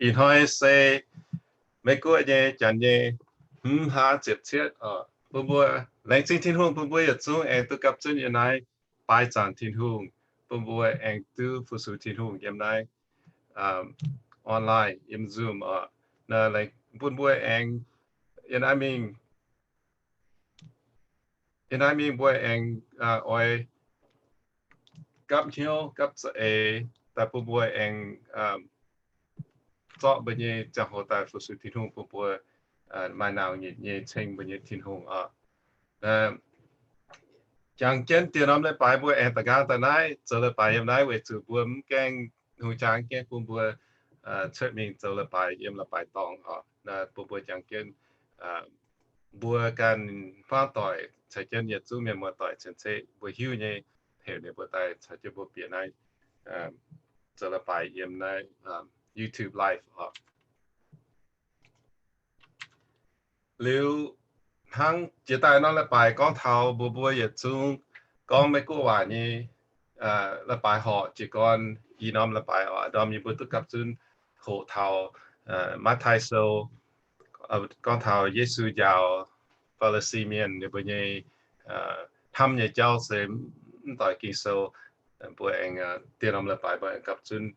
Ih hnoi se Meiv Guoqv nyei janx nyei hmz hlaax ziepc cietv oc. Bun mbuo laengz zingh Tin-Hungh bun mbuo yietc zungv aengx duqv gapv zunv yiem naaiv baaix zaangc Tin-Hungh, bun mbuo aengx duqv fu-sux Tin-Hungh yiem naaiv online, yiem Zoom oc. Bun mbuo aengx yiem naaiv mingh, yiem naaiv mingh mbuo aengx oix gapv hnyouv gapv za'eix daaih bun mbuo aengx zorqv mbuo nyei ziangh hoc daaih fu-sux Tin-Hungh bun mbuo maaih nangc nyei ceng mbuo nyei Tin-Hungh oc. Jangx jienv dieh norm leiz-baaix mbuo aengx da'nqaang daaih naaiv zoux leiz-baaix yiem naaiv weic zuqc mbuo mv gaengh hungh jaa mv gaengh bun mbuo cuotv mingh zoux leiz-baaix yiem leiz-baaix dorngx oc. Bun mbuo jangx jienv mbuo ganh hmuangv doic caux jienv yietc zungv mienh muoz-doic cien-ceqv mbuo hiuv nyei heuc ninh mbuo daaih caux jienv mbuo bieqc naaiv zoux leiz-baaix yiem naaiv YouTube live oc. Liuz hnangv jiex daaih norm leiz-baaix gorngv taux mbuo mbuo yietc zungv gorngv Meiv Guoqv waac nyei leiz-baaix horc jiez gorn i norm leiz-baaix oc, ndorm yie mbuo duqv gapv zunv hoqc taux Matv^taai Sou, gorngv taux Yesu njaaux Faa^li^si Mienh ninh mbuo nyei hnamv nyei jauv se mv doix Ging-Sou. Mbuo aengx dieh norm leiz-baaix mbuo aengx gapv zunv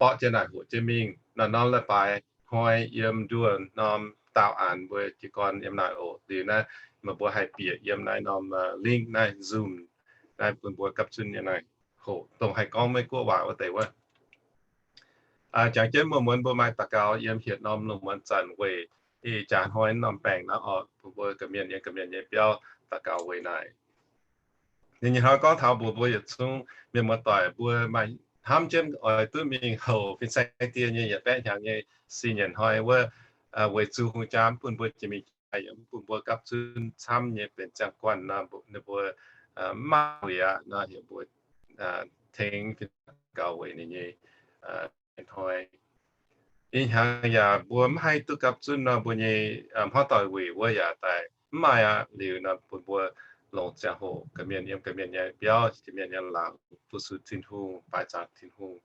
borqv jienv naaic hoqc jienv mingh. Naaiv norm leiz-baaix hnoi yiem nduoh norm daauh aanx mbuo jiez gorn yiem naaic oc. Liuz naaiv meih mbuo haih bieqc yiem naaiv norm link naaiv Zoom naaiv bun mbuo gapv zunv yiem naaic hoqc dongh haih gorngv Meiv Guoqv waac wuov deix wuov. Jangx jienv muonz-muonz mbuo maaih daux gaux yiem hietc norm lungh muonz zanc weic ih jaax hnoi norm baengc naaiv oc, bun mbuo gorqv-mienh yiem gorqv-mienh nyei biauv daux gaux weic naaic. Ninh nyei hnoi gorngv taux mbuox mbuo yietc zungv mienh muoz-doic mbuo maaih hnamv jienv oix duqv mingh houc fin-saeng die nyei yietc baeqv hnyangx nyei sin nyienc hnoi wuov, weic zuqc hungh jaa mv bun mbuo jiex mingh jaax, yaac mv bun mbuo gapv zunv camv nyei benx ziangh guanh nor, ninh mbuo mv maaih wuic aqv nor, heuc mbuo tengx fin-saeng gaux weic ninh nyei hnoi. Ih hnyangx yaac mbuo mv haih duqv gapv zunv nor, mbuo nyei hmuangv doic wuic wuov yaac daaih mv maaih aqv. Liuz nor bun mbuo longc ziangh hoc gorqv-mienh yiem gorqv-mienh nyei biauv, gorqv-mienh nyei laangz fu-sux Tin-Hungh, baaix zaangc Tin-Hungh.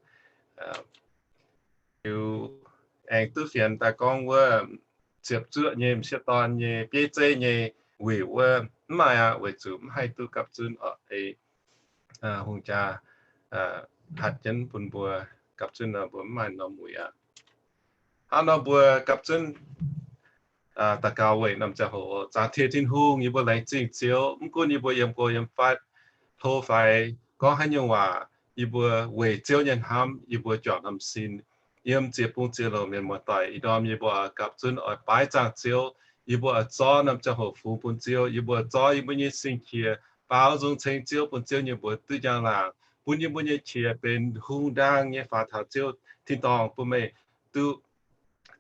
Liuz aengx duqv fienx daaih gorngv wuov ziepc zuoqv nyei, m'sieqv dorn nyei, bieiv zeiv nyei wuic wuov mv maaih aqv, weic zuqc mv haih duqv gapv zunv oc. Ei hungh jaa hatc jienv bun mbuo gapv zunv nor, mbuo mv maaih norm wuic aqv. Hnangv nor mbuo gapv zunv daux gaux weic norm ziangh hoc oc. Zaangc Diex Tin-Hungh, yie mbuo laengz zingh Ziouv. Mv gunv yie mbuo yiem go yiem fatv, hlo fai gorngv haaix nyungc waac, yie mbuo weic Ziouv nyei hnamv yie mbuo juangc norm sin. Yiem ziex bung ziex loc mienh muoz-doic ih ndorm yie mbuo gapv zunv oix baaix zaangc Ziouv. Yie mbuo oix zorqv norm ziangh hoc fungx bun Ziouv. Yie mbuo zorqv yie mbuo nyei sing-qiex baaux nzung ceng Ziouv, bun Ziouv nyei mbuox duqv njang-laangc, bun yie mbuo nyei qiex benx hungh ndaang nyei faaux taux Ziouv tin-dorngh, bun meih duqv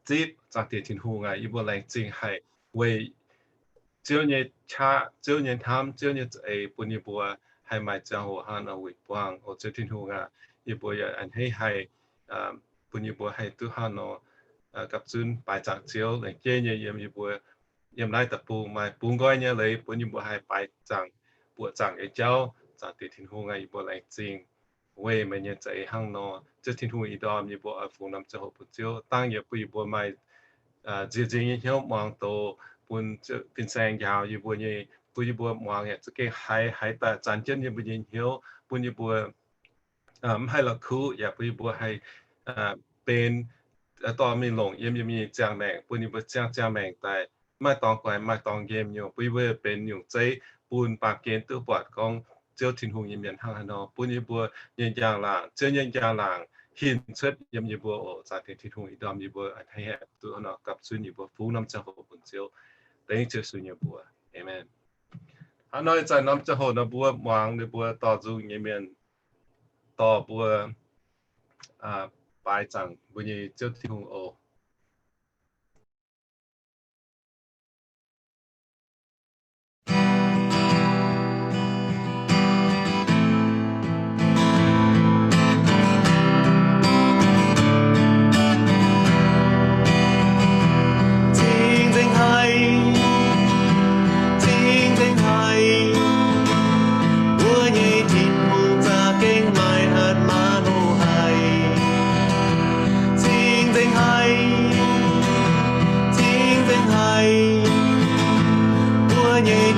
zipv. Zaangc Diex Tin-Hungh aac, yie mbuo laengz zingh haic weic Ziouv nyei qaqv, Ziouv nyei hnamv, Ziouv nyei za'eix bun yie mbuo haih maaih ziangh hoc hnangv nor wuic buangh. O Ziouv Tin-Hungh aac, yie mbuo yaac a'hneiv haih bun yie mbuo haih duqv hnangv nor gapv zunv baaix zaangc Ziouv. Laengz jeiv nyei yiem yie mbuo, yiem naaiv deic-bung maaih bungx nqoi nyei leiz bun yie mbuo haih baaix zaangc, buoqc zaangc nyei jauv. Zaangc Diex Tin-Hungh aac, yie mbuo laengz zingh weic meih nyei za'eix hnangv nor. Ziouv Tin-Hungh, ih ndorm yie mbuo oix fungx norm ziangh hoc bun Ziouv, dangh yie bun yie mbuo maaih nziex nzingx nyei hnyouv muangx doz bun fin-saeng njaaux yie mbuo nyei, bun yie mbuo muangx yaac za'gengh haiz, haiz daaih zanc jienv yie mbuo nyei hnyouv, bun yie mbuo mv haih la'kuqv, yaac bun yie mbuo haih benx dorh mingh longc yiem yie mbuo nyei ziangh maengc, bun yie mbuo ziangh ziangh maengc daaih maaih dorngx guaix, maaih dorngx nqemh nyungc, bun yie mbuo benx nyungc zeiv bun baamh gen duqv buatc gorngv Ziouv Tin-Hungh nyei mienh hnangv haaix nor, bun yie mbuo nyei njang-laangc, Ziouv nyei njang-laangc hinc cuotv yiem yie mbuo oc. Zaangc Diex Tin-Hungh, ih ndorm yie mbuo a'hneiv haih duqv hnangv nor gapv zunv, yie mbuo fungx norm ziangh hoc bun Ziouv. Dengv Yesu nyei mbuox, aamen. Hnangv nor ih zanc norm ziangh hoc nor mbuo muangx ninh mbuo dorh nzung nyei mienh dorh mbuo baaix zaangc mbuo nyei Ziouv Tin-Hungh oc. Cing-nzengc haic, cing-nzengc haic, mbuo nyei Tin-Hungh za'gengh maaih hatc maaz-hoc haic. Cing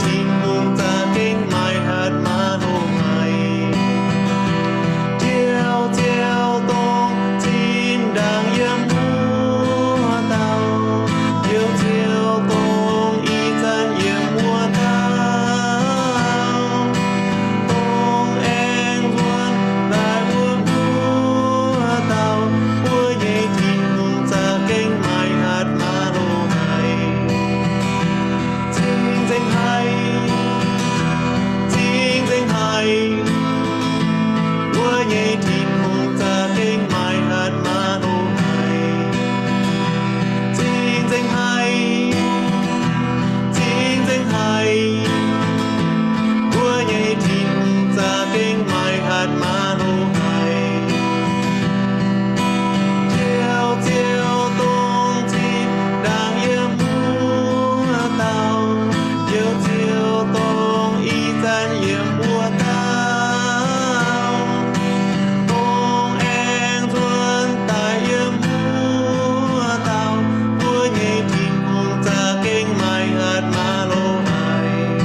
Tin-Hungh za'gengh maaih hatc maaz loz-haic. Ziouv, Ziouv dongh cin ndaangc yiem wuov dauh, Ziouv, Ziouv dongh ih zanc yiem wuov dauh, dongh aengx nzuonx daaih wuov dauh, mbuo nyei Tin-Hungh za'gengh maaih hatc maaz loz-haic. Cing nzengc haic, cing nzengc haic, mbuo nyei Tin-Hungh za'gengh maaih hatc maaz loz-haic. Cing nzengc haic, cing nzengc haic, mbuo nyei Tin-Hungh za'gengh maaih hatc maaz loz-haic. Ziouv, Ziouv dongh cin ndaangc yiem wuov dauh, Ziouv, Ziouv dongh ih zanc yiem wuov dauh, dongh aengx nzuonx daaih yiem wuov dauh, mbuo nyei Tin-Hungh za'gengh maaih hatc maaz loz-haic.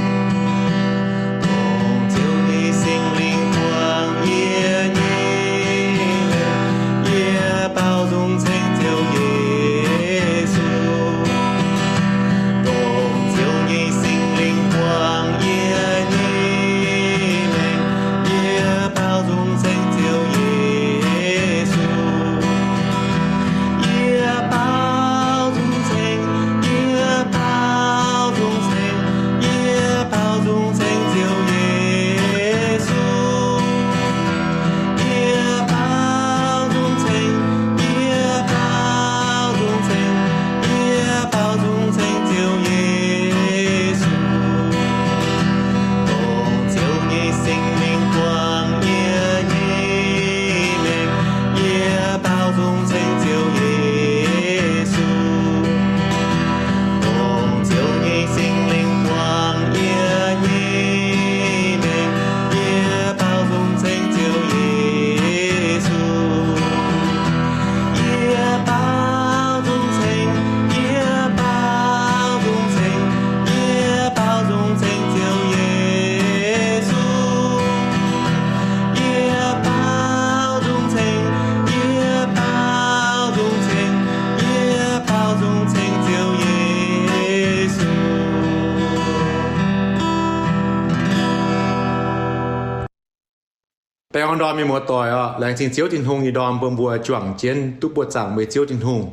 Dongh Ziouv nyei Singx Lingh buangh yie nyei maengc, yie baaux nzung ceng Ziouv Yesu. Dongh Ziouv nyei Singx Lingh buangh yie nyei maengc, yie baaux nzung ceng Ziouv Yesu. Yie baaux nzung ceng, yie baaux nzung ceng, yie baaux nzung ceng Ziouv Yesu. Yie baaux nzung ceng, yie baaux nzung ceng, yie baaux nzung ceng Ziouv Yesu. Dongh Ziouv nyei Singx Lingh buangh yie nyei maengc, yie baaux nzung ceng Ziouv Yesu. Dongh Ziouv nyei Singx Lingh buangh yie nyei maengc, yie baaux nzung ceng Ziouv Yesu. Yie baaux nzung ceng, yie baaux nzung ceng, yie baaux nzung ceng Ziouv Yesu. Yie baaux nzung ceng, yie baaux nzung ceng, yie baaux nzung ceng Ziouv Yesu. Baengh orn ndorm mienh muoz-doic oc. Laengz zingh Ziouv Tin-Hungh ih ndorm bun mbuo juangc jienv duqv buoqc zaangc weic Ziouv Tin-Hungh.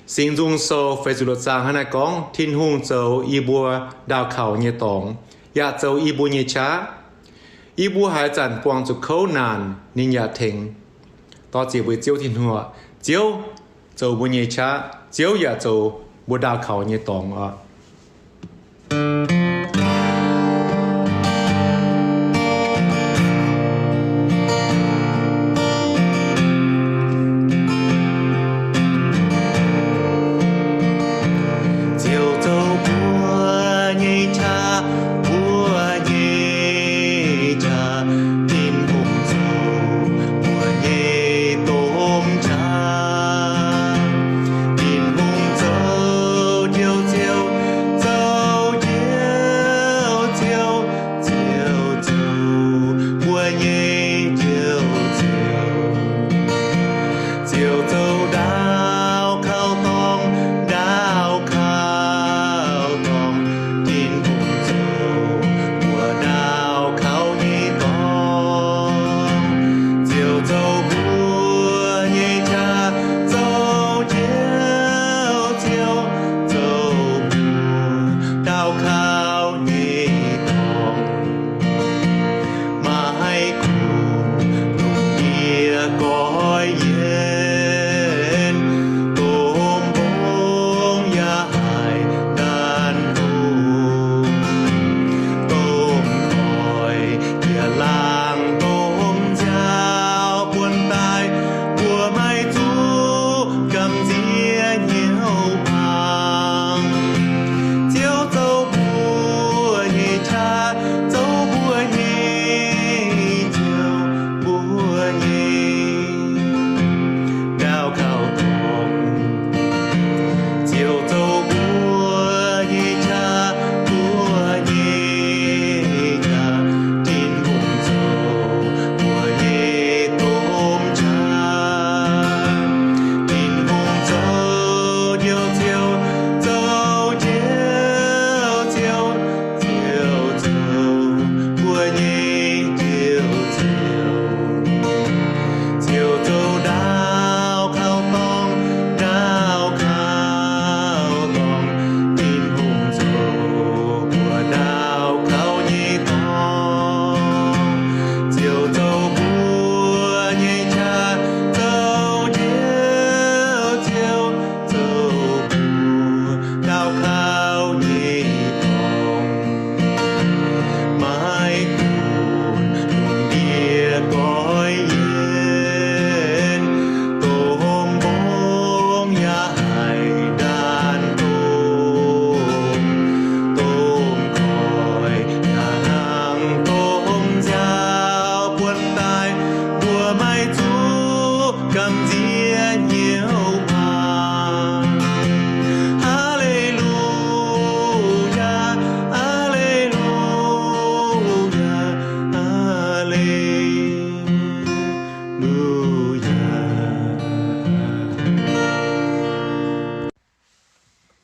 Singx Nzung Sou feix ziepc luoqc zaang hnangv naaiv gorngv, Tin-Hungh zoux yie mbuo ndaauh kaux nyei dorngx, yaac zoux yie mbuo nyei qaqv. Yie mbuo haaix zanc buangh zuqc kouv naanc, ninh yaac tengx. Dor ziec mbuo Ziouv Tin-Hungh, Ziouv zoux mbuo nyei qaqv, Ziouv yaac zoux mbuo ndaauh kaux nyei dorngx oc. Ziouv zoux mbuo nyei qaqv, mbuo nyei qaqv, Tin-Hungh zoux mbuo nyei domh qaqv. Tin-Hungh zoux Ziouv, Ziouv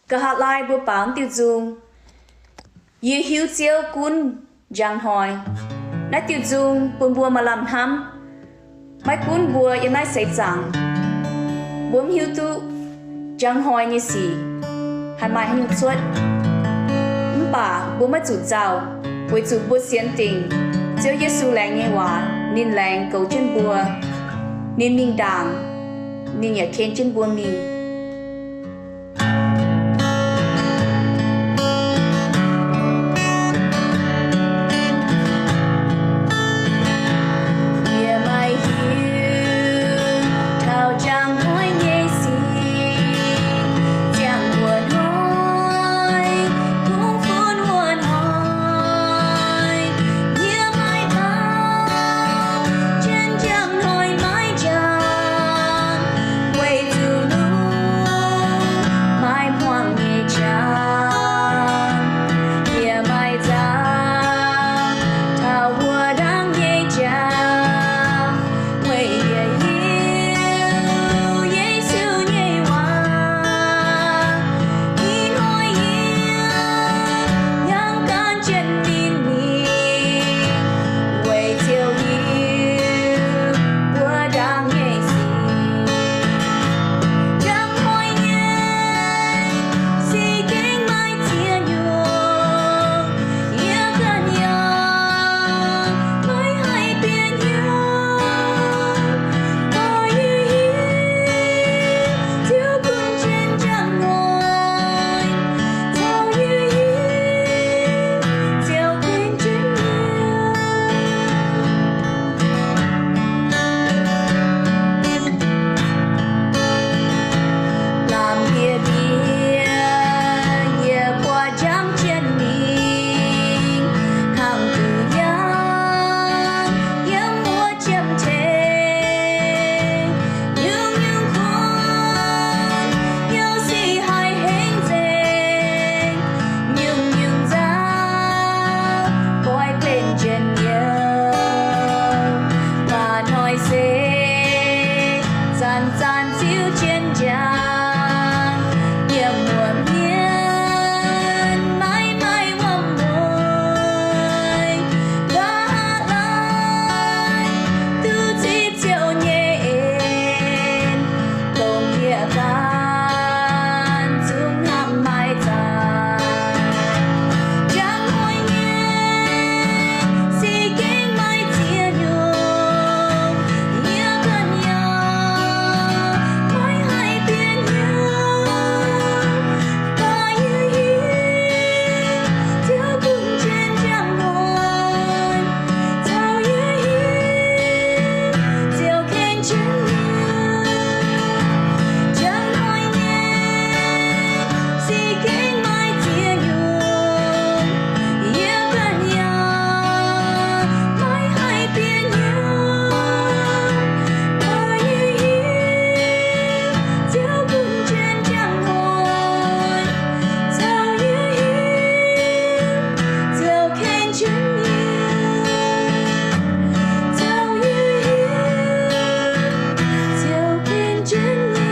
Nqa'haav laai mbuo baaux diuh nzung, Yie Hiuv Ziouv Gunv Njang Hnoi. Naaiv diuh nzung bun mbuo maaih lamh hnamv, maiv gunv mbuo yiem naaiv seix zaangc, mbuo mv hiuv duqv njang hnoi nyei sic haih maaih haaix nyungc cuotv. Mv baac mbuo maiv zuqc nzauh, weic zuqc mbuo sienx dingc Ziouv Yesu laengz nyei waac. Ninh laengz goux jienv mbuo. Ninh mingh ndaangc, ninh yaac ken jienv mbuo mingh. Yie maiv hiuv taux njang hnoi nyei sic, ziangh wuov hnoi, kungx funx wuov hnoi. Yie maiv baac jienv njang hnoi maiv njang, weic zuqc lungh maiv hmuangx nyei qangx. Yie maiv nzauh taux wuov ndaangc nyei jaax, weic yie hiuv Yesu nyei waac. Ih hnoi yie yangh ganh jienv ninh mingh, weic Ziouv hiuv wuov ndaangc nyei sic. Njang hnoi nyei sic gengh maaih ziex nyungc, yie ganh yaac maiv haih bieqc hnyouv. Mv baac yie hiuv Ziouv gunv jienv njang hnoi, caux yie hiuv Ziouv ken jienv yie. Lamh ndie-ndiev yie buatc njang jienv mingh, kangx duqv yangh yiem wuov jiem-tengx. Nyungc-nyungc kuonx nyei sic haih henv nzengc, nyungc-nyungc nzauh goiv gengh njien-youh. Mv baac hnoi se zanc-zanc ziux jienv njang, yiem wuom hmien maiv maaih wuom-mueiz. Nqa'haav laai duqv zipv Ziouv nyei en, dongh yie ganh zungv hnamv maiv zaah. Njang hnoi nyei sic gengh maaih ziex nyungc, yie ganh yaac maiv haih bieqc hnyouv. Mv baac yie hiuv Ziouv gunv jienv njang hnoi, caux yie hiuv Ziouv ken jienv yie. Njang hnoi nyei sic gengh maaih ziex nyungc, yie ganh yaac maiv haih bieqc hnyouv. Mv baac yie hiuv Ziouv gunv jienv njang hnoi, caux yie hiuv Ziouv ken jienv yie. Caux yie hiuv Ziouv ken jienv yie.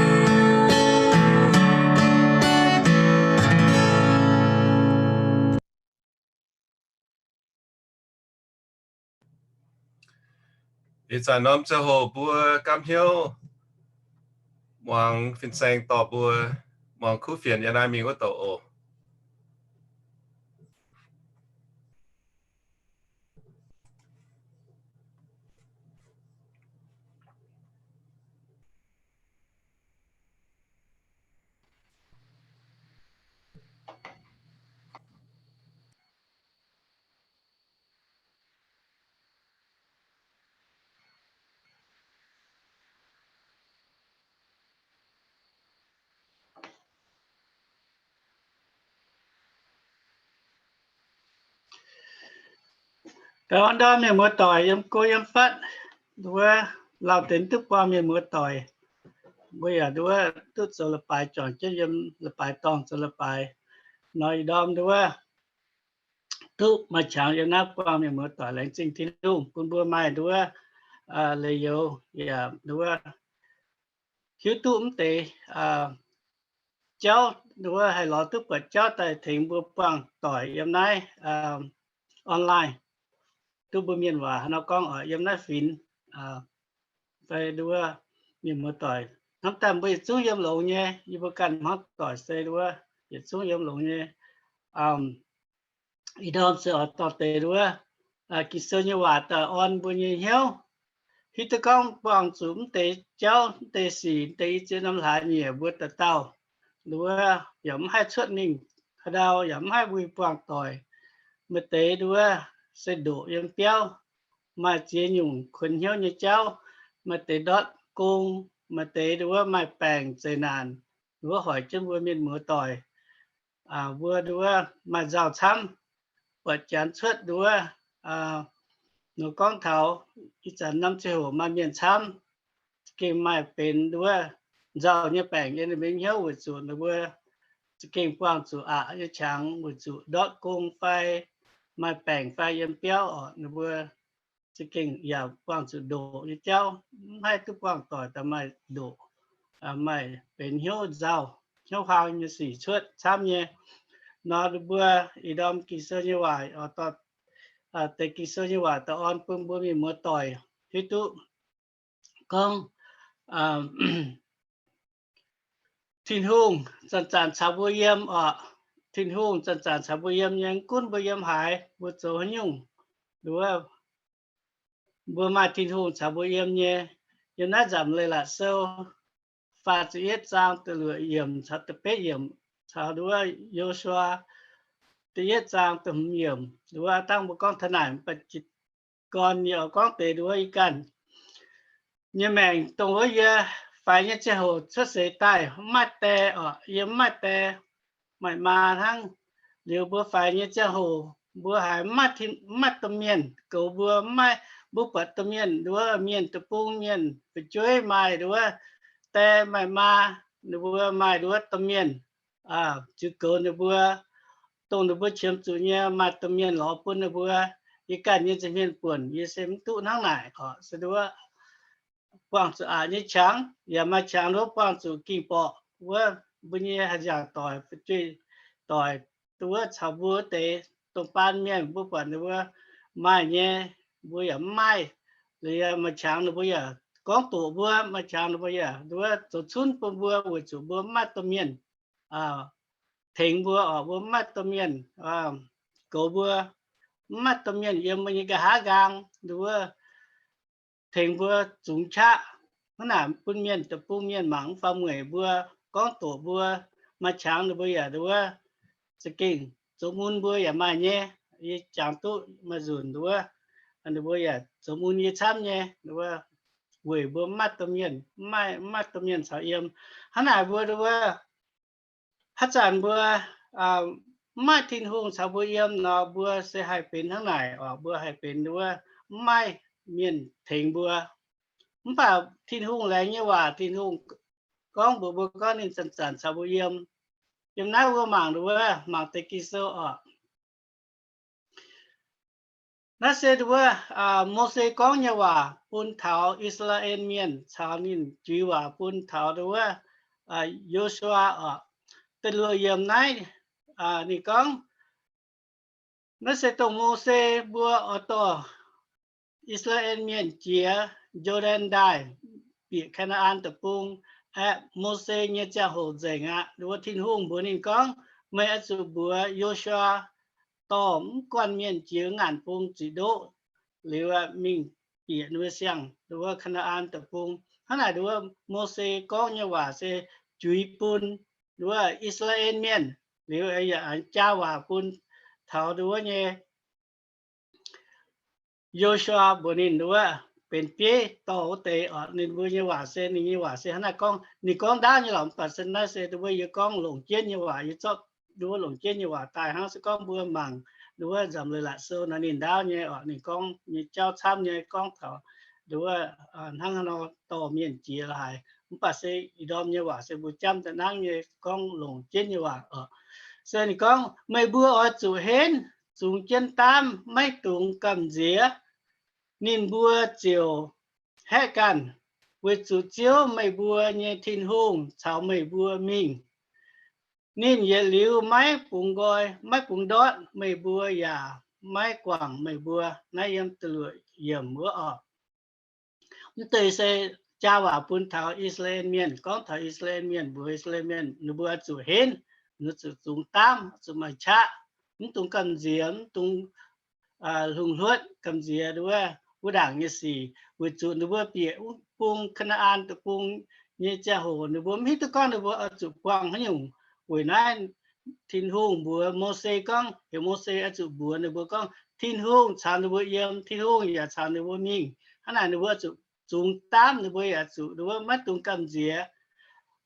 Ih zanc norm ziangh hoc mbuo gapv hnyouv muangx fin-saeng dorh mbuo muangx kuv fienx yiem naaiv mingh wuov douc oc. Da'faanh ndorm mienh muoz-doic yiem go yiem fatv, nduov lauh deix duqv buangh mienh muoz-doic, mbuo yaac nduov duqv zoux leiz-baaix juangc jienv yiem leiz-baaix dorngh zoux leiz-baaix. Nor ih ndorm nduov duqv maaih qangx yiem naaiv buangh mienh muoz-doic, laengz zingh Tin-Hungh bun mbuo maaih nduov leiz-youz yaac nduov hiuv duqv mv deix jauv, nduov haih lorz duqv buatc jauv daaih tengx mbuo buangh doic yiem naaiv online. Duqv mbuo mienh waac haaix nor gorngv oc, yiem naaiv finx fai nduov mienh muoz-doic hnamv daaih mbuo yietc zungv yiem longx nyei, yie mbuo ganh hmuangv doic se nduov yietc zungv yiem longx nyei. Ih ndorm se oix dorh deix nduov Ging-Sou nyei waac daaih orn mbuo nyei hnyouv, hiuv duqv gorngv buangh zuqc mv deix jauv, mv deix sic, mv deix i ziex norm hlaax nyieqc mbuo dauh dauh nduov yaac mv haih cuotv mingh haaix ndau, yaac mv haih wuih buangh doic. Maaih deix nduov se ndoqc yiem biauv, maaih ziex nyungc kuonx hnyouv nyei jauv, maaih deix ndortv gong, maaih deix nduov maaih baengc zeqc naanc, nduov hoic jienv mbuo mienh muoz-doic. Mbuo nduov maaih nzauh camv, buatc janx cuotv nduov, nor gorngv taux ih zanc norm ziangh hoc maaih mienh camv, za'gengh maaih benx nduov nzauh nyei baengc yiem ninh mbuo hnyouv weic zuqc ninh mbuo za'gengh buangh zuqc aqc nyei qangx, weic zuqc ndortv gong fai maaih baengc fai yiem biauv oc, ninh mbuo za'gengh yaac buangh zuqc ndoqc nyei jauv, mv haih duqv buangh doic daaih maaih ndoqc, maaih benx hnyouv nzauh, hnyouv huaang nyei sic cuotv camv nyei. Nor ninh mbuo ih ndorm Ging-Sou nyei waac, deix Ging-Sou nyei waac daaih orn bun mbuo mienh muoz-doic hiuv duqv gorngv Tin-Hungh zanc-zanc caux mbuo yiem oc. Tin-Hungh zanc-zanc caux mbuo yiem nyei, mv gunv mbuo yiem haaix, mbuo zoux haaix nyungc, nduov mbuo maaih Tin-Hungh caux mbuo yiem nyei. Yiem naaiv Nzamc Leiz-Latc Sou faah ziepc yietv zaang da'luoqc yiemc caux da'betv yiemc, caux nduov Yo^su^waa da'yietv zaang da'hmz yiemc, nduov dangh mbuo gorngv taux naaic mv baac jiez gorn yie oix gorngv deix nduov yie ganh nyei maengc, dongh wuov yie faix nyei ziangh hoc cuotv seix daaih mv maaih die oc, yie mv maaih die, maaih maa hnangv. Liuz mbuo faix nyei ziangh hoc mbuo haiz mv maaih domh mienh goux mbuo, mv maaih, mbuo buatc domh mienh nduov mienh deic-bung, mienh fu'jueiv maaih nduov die maaih maa, ninh mbuo maaih nduov domh mienh ziux goux ninh mbuo, dongh ninh mbuo qiemx zuqc nyei, maaih domh mienh lorz bun ninh mbuo. Yie ganh nyei nza'hmien buonc yie se mv duqv hnangv naaic oc. Se nduov buangh zuqc aqc nyei qangx, yaac maaih qangx nduov buangh zuqc ging-borqc wuov, mbuo nyei haaix nziaauc doic, fu'jueiv doic, nduov caux mbuo wuov deix domh baan mienh, mbuo buatc ninh mbuo maaih nyei, mbuo yaac mv maaih. Liuz maaih qangx ninh mbuo yaac gorngv doqc mbuo, maaih qangx ninh mbuo yaac nduov zoux cunv bun mbuo weic zuqc mbuo mv maaih domh mienh tengx mbuo oc, mbuo mv maaih domh mienh goux mbuo, mv maaih domh mienh yiem mbuo nyei nqa'haav nqaang nduov tengx mbuo zungx qaqv. Hnangv naaic bun mienh deic-bung mienh mangc mv faaux mueic mbuo, gorngv doqc mbuo, maaih qangx ninh mbuo yaac nduov za'gengh zoux mun mbuo yaac maaih nyei. Yie jangx duqv maaih nzunc nduov ninh mbuo yaac zoux mun yie camv nyei, nduov weic mbuo mv maaih domh mienh, mv maaih, mv maaih domh mienh caux yiem. Hnangv naaic mbuo nduov haaix zanc mbuo mv maaih Tin-Hungh caux mbuo yiem nor, mbuo se haih benx hnangv naaic oc, mbuo haih benx nduov mv maaih mienh tengx mbuo. Mv baac Tin-Hungh laengz nyei waac, Tin-Hungh gorngv mbuox mbuo gorngv ninh zanc-zanc caux mbuo yiem. Yiem naaiv wuov mangc nduov, mangc deix Ging-Sou oc. Naaiv se nduov Mose gorngv nyei waac bun taux I^saa^laa^en Mienh caux ninh juix waac bun taux nduov Yo^su^waa oc. Da'luoqc yiemc naaiv ninh gorngv, naaiv se dongh Mose mbuo oix dorh I^saa^laa^en Mienh jiex Yo^dan Ndaaih bieqc Kaa^naa^an Deic-Bung aeqv, Mose nyei ziangh hoc nzengc aqv. Nduov Tin-Hungh mbuox ninh gorngv, meih oix zuqc mbuox Yo^su^waa dorh mv guanh mienh jiex ngaanc bung ziqc ndoqv liuz mingh bieqc ninh mbuo siang nduov Kaa^naa^an Deic-Bung. Hnangv naaic nduov Mose gorngv nyei waac se juix bun nduov I^saa^laa^en Mienh, liuz yaac jaa waac bun taux nduov nyei Yo^su^waa mbuox ninh nduov benx bieiv dorh wuov deix oc. Ninh mbuo nyei waac se, ninh nyei waac se hnangv naaiv gorngv. Ninh gorngv ndaauv nyei lorqc, mv baac se naaiv se nduov yie gorngv longc jienv nyei waac, yie zorqv nduov longc jienv nyei waac daaih hnangv. Se gorngv mbuo mangc nduov Nzamc Leiz-Latc Sou nor, ninh ndaauv nyei oc, ninh gorngv nyei jauv camv nyei, gorngv taux nduov hnangv haaix nor dorh mienh jiex haaix. Mv baac se ih ndorm nyei waac se mbuo jamv daaih nangv nyei gorngv longc jienv nyei waac oc. Se ninh gorngv, meih mbuo oix zuqc henv zungx jienv daamv, maiv dungx gamh nziex. Ninh mbuo ziouc haeqv ganh, weic zuqc Ziouv, meih mbuo nyei Tin-Hungh, caux meih mbuo mingh. Ninh yietc liuz maiv bungx nqoi, maiv bungx ndortv meih mbuo yaac maiv guangc meih mbuo. Naaiv yiem da'luoqc yiemc wuov oc. Mv deix se jaa waac bun taux I^saa^laa^en Mienh, gorngv taux I^saa^laa^en Mienh, mbuox I^saa^laa^en Mienh ninh mbuo oix zuqc henv, ninh zuqc zungx daamv, zuqc maaih qaqv, mv dungx gamh nziex, mv dungx lungh hluotv gamh nziex wuov, wuov ndaangc nyei sic, weic zuqc ninh mbuo bieqc wuov bung, Kaa^naa^an Deic-Bung nyei ziangh hoc ninh mbuo mv hiuv duqv gorngv ninh mbuo oix zuqc buangh haaix nyungc. Weic naaiv Tin-Hungh mbuox Mose gorngv, heuc Mose oix zuqc mbuox ninh mbuo gorngv Tin-Hungh caux ninh mbuo yiem, Tin-Hungh yaac caux ninh mbuo mingh. Hnangv naaic ninh mbuo oix zuqc zungx daamv, ninh mbuo yaac zuqc, ninh mbuo maiv dungx gamh nziex.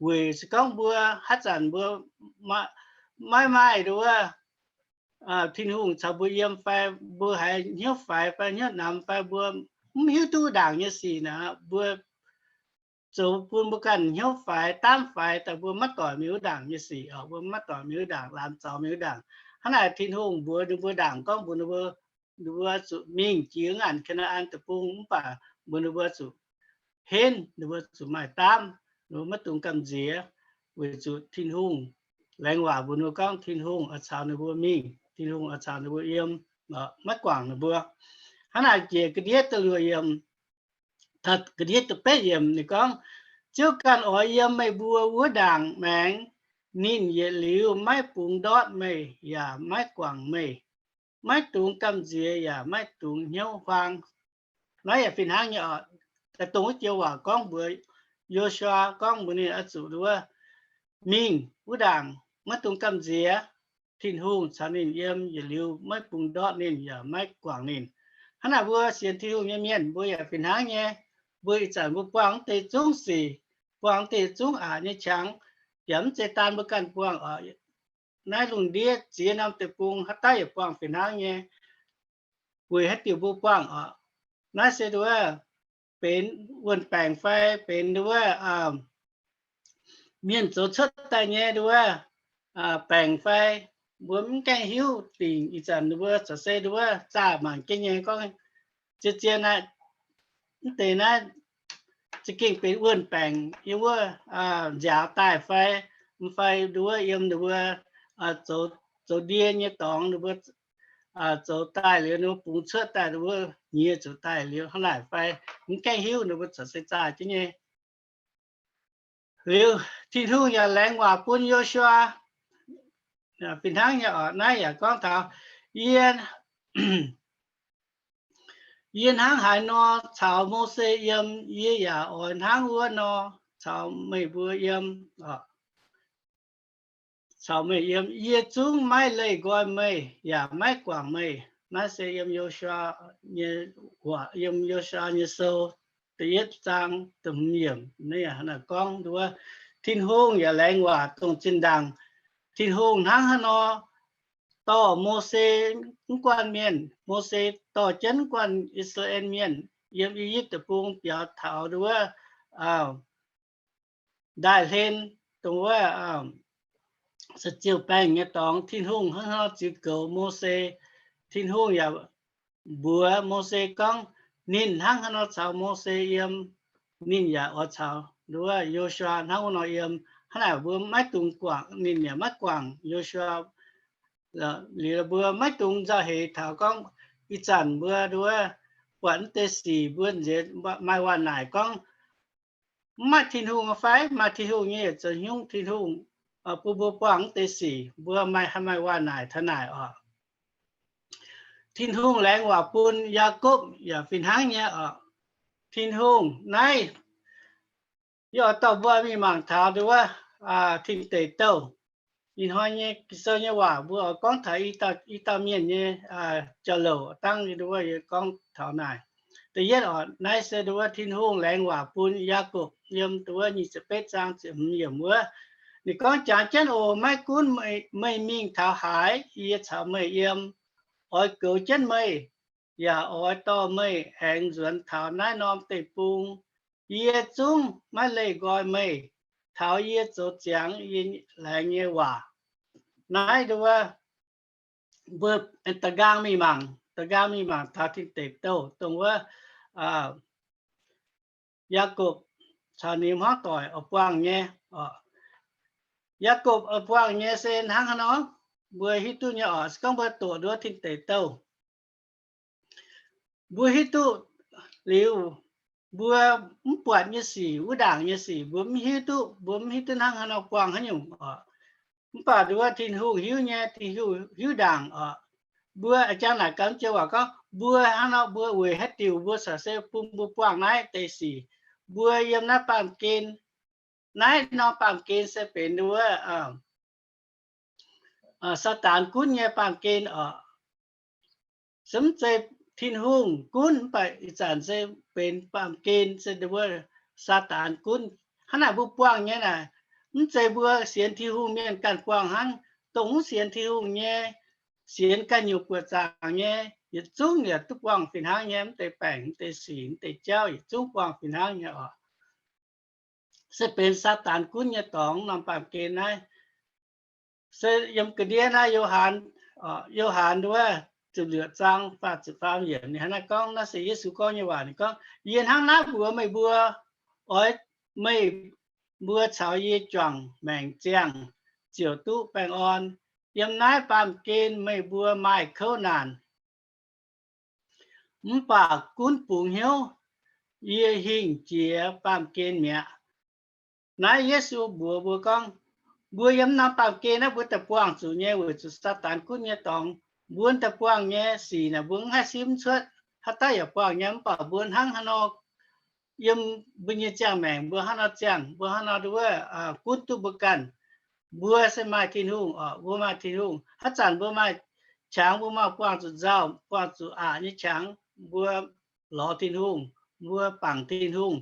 Weic se gorngv mbuo haaix zanc mbuo maiv maaih, wuov, Tin-Hungh caux mbuo yiem fai mbuo haiz hnyouv faix fai hnyouv namx fai mbuo mv hiuv duqv wuov ndaangc nyei sic naaic, mbuo zoux bun mbuo ganh hnyouv faix, daamv faix daaih, mbuo maiv doic mingh wuov ndaangc nyei sic oc, mbuo maiv doic mingh wuov ndaangc, laamz zaux mingh wuov ndaangc. Hnangv naaic Tin-Hungh mbuox ninh mbuo ndaangc gorngv mbuox ninh mbuo, ninh mbuo zuqc mingh jiex a'nganc Kaa^naa^an Deic-Bung, mv baac mbuox ninh mbuo zuqc henv, ninh mbuo zuqc maaih daamv, ninh mbuo maiv dungx gamh nziex, weic zuqc Tin-Hungh laengz waac mbuox ninh mbuo gorngv Tin-Hungh oix caux ninh mbuo mingh, Tin-Hungh oix caux ninh mbuo yiem, maiv guangc ninh mbuo. Hnangv naaic jiex ga'ndiev da'luoqc yiemc, ga'ndiev da'betv yiemc ninh gorngv, Ziouv ganh oix yiem meih mbuo wuov ndaangc maengx. Ninh yietc liuz maiv bungx ndortv meih yaac maiv guangc meih, maiv dungx gamh nziex yaac maiv dungx hnyouv huaang. Naaiv yaac fih hnangv nyei oc. Daaih dongh wuov joux waac gorngv mbuox Yo^su^waa, gorngv mbuox ninh oix zuqc, wuov, mingh wuov ndaangc, maiv dungx gamh nziex. Tin-Hungh caux ninh yiem, yietc liuz maiv bungx ndortv ninh yaac maiv guangc ninh. Hnangv naaic mbuo sienx Tin-Hungh nyei mienh mbuo yaac fih hnangv nyei. Mbuo ih zanc mbuo buangh wuov deix zungv sic, buangh wuov deix zungv aqc nyei qangx, yaac mv zeiz daan mbuo ganh buangh oc. Naaiv lungh ndiev ziex norm deic-bung haaix dauh yaac buangh fih hnangv nyei. Weic haaix diuc mbuo buangh oc? Naaiv se, wuov, benx wuonh baengc fai benx, wuov, mienh zoux cuotv daaih nyei, wuov, baengc fai, mbuo mv gaengh hiuv dingc. Ih zanc ninh mbuo corc se, wuov, zaah mangc jienv nyei gorngv, zien-zien naaiv, mv deix naaiv za'gengh benx wuonh baengc yiem wuov nziaaux daaih fai, mv fai, wuov, yiem ninh mbuo zoux ndie nyei dorngx ninh mbuo zoux daaih liuz, ninh mbuo bungx cuotv daaih, ninh mbuo nyiex zuqc daaih liuz hnangv naaic fai, mv gaengh hiuv, ninh mbuo corc se zaah jienv nyei. Liuz, Tin-Hungh yaac laengz waac bun Yo^su^waa. Fih hnangv nyei oc, naaiv yaac gorngv taux, Yie, yie hnangv haaix nor caux Mose yiem, yie yaac oix hnangv wuov nor caux meih mbuo yiem. Caux meih yiem, yie zungv maiv leih nqoi meih yaac maiv guangc meih. Naaiv se yiem Yo^su^waa nyei, yiem Yo^su^waa nyei sou da'yietv zaang da'hmz yiemc. Naaiv gorngv wuov, Tin-Hungh yaac laengz waac dongh zinh ndaangc Tin-Hungh hnangv haaix nor dorh Mose mv guanh mienh, Mose dorh jienv mv guanh I^saa^laa^en Mienh yiem I^yipv Deic-Bung biaux taux wuov ndaaih hlen, dongh wuov se ziouc baengh nyei dorngx, Tin-Hungh hnangv haaix nor ziux goux Mose. Tin-Hungh yaac mbuox Mose gorngv, ninh hnangv haaix nor caux Mose yiem, ninh yaac oix caux wuov Yo^su^waa hnangv wuov nor yiem. Hnangv naaic mbuo maiv dungx guangc, ninh yaac maiv guangc Yo^su^waa. Liuz mbuo maiv dungx nzauh heix taux gorngv ih zanc mbuo wuov buatc mv deix sic mbuo nziex maaih waac-naaic gorngv, mv maaih Tin-Hungh fai? Maaih Tin-Hungh nyei yietc zoux hnyungv, Tin-Hungh bun mbuo buangh mv deix sic, mbuo maaih, maaih waac-naaic taux naaic oc. Tin-Hungh laengz waac bun Yaakopv yaac fih hnangv nyei oc. Tin-Hungh naaiv yie oix dorh mbuo mingh mangc taux wuov Tin Deic Douh. Ih hnoi nyei Ging-Sou nyei waac mbuo oix gorngv taux i dauh mienh nyei jauv-louc dangv wuov yie gorngv taux naaic. Da'yietv oc, naaiv se wuov Tin-Hungh laengz waac bun Yaakopv yiem wuov nyic ziepc betv zaang ziepc hmz yiemc wuov. Ninh gorngv, Jangx jienv oc, maiv gunv meih mingh taux haaix, yie caux meih yiem. Oix goux jienv meih, yaac oix dorh meih aengx nzuonx taux naaiv norm deic-bung. Yie zungv maiv leih nqoi meih taux yie zoux ziangx yie laengz nyei waac. Naaiv wuov mbuo da'nqaang mingh mangc, da'nqaang mingh mangc taux Tin Deic Douh dongh wuov Yaakopv caux ninh hmuangv doic oix buangh nyei oc. Yaakopv buangh nyei se hnangv haaix nor, mbuo hiuv duqv nyei oc. Se gorngv mbuo doqc nduov Tin Deic Douh, mbuo hiuv duqv liuz, mbuo mv buatc nyei sic, wuov ndaangc nyei sic mbuo mv hiuv duqv, mbuo mv hiuv duqv hnangv haaix nor buangh haaix nyungc oc. Mv baac nduov Tin-Hungh hiuv nyei, Tin-Hungh hiuv ndaangc oc. Mbuo jangx naaic gaax joux waac gorngv mbuo hnangv nor, mbuo weic haaix diuc mbuo corc se bun mbuo buangh naaiv deix sic? Mbuo yiem naaiv baamh gen, naaiv norm baamh gen se benx nduov Saadaan gunv nyei baamh gen oc. Se mv zeiz Tin-Hungh gunv, mv baac ih zanc se benx baamh gen se nduov Saadaan gunv. Hnangv naaic mbuo buangh nyei naaic, mv zeiz mbuo sienx Tin-Hungh mienh ganh buangh hnangv. Dongh mv sienx Tin-Hungh nyei, sienx ganh nyungc buoqc zaangc nyei, yietc zungv yaac duqv buangh fih hnangv nyei. Mv deix baengc, mv deix sic, mv deix jauv yietc zungv buangh fih hnangv nyei oc. Se benx Saadaan gunv nyei dorngx norm baamh gen naaiv. Se yiem ga'ndiev naaiv Yo^han, Yo^han nduov ziepc luoqc zaang faah ziepc faam yiemc ninh hnangv naaiv gorngv, naaiv se Yesu gorngv nyei waac. Ninh gorngv, Yie hnangv naaiv mbuox meih mbuo, oix meih mbuo caux yie juangc maengc ziangh ziouc duqv baengh orn. Yiem naaiv baamh gen meih mbuo maaih kouv naanc, mv baac gunv bungx hnyouv, yie hingh jiex baamh gen mi'aqv. Naaiv Yesu mbuox mbuo gorngv, mbuo yiem norm baamh gen naaiv mbuo daaih buangh zuqc nyei weic zuqc Saadaan gunv nyei dorngx. Mbuo daaih buangh nyei sic naaic mbuo mv haih simv cuotv, haaix dauh yaac buangh nyei. Mv baac mbuo hnangv haaix nor, yiem mbuo nyei ziangh maengc mbuo hnangv nor ziangh, mbuo hnangv nor nduov gunv duqv mbuo ganh. Mbuo se maaih Tin-Hungh oc, mbuo maaih Tin-Hungh. Haaix zanc mbuo maaih qangx, mbuo maaih buangh zuqc nzauh, buangh zuqc aqc nyei qangx, mbuo lorz Tin-Hungh, mbuo bangc Tin-Hungh.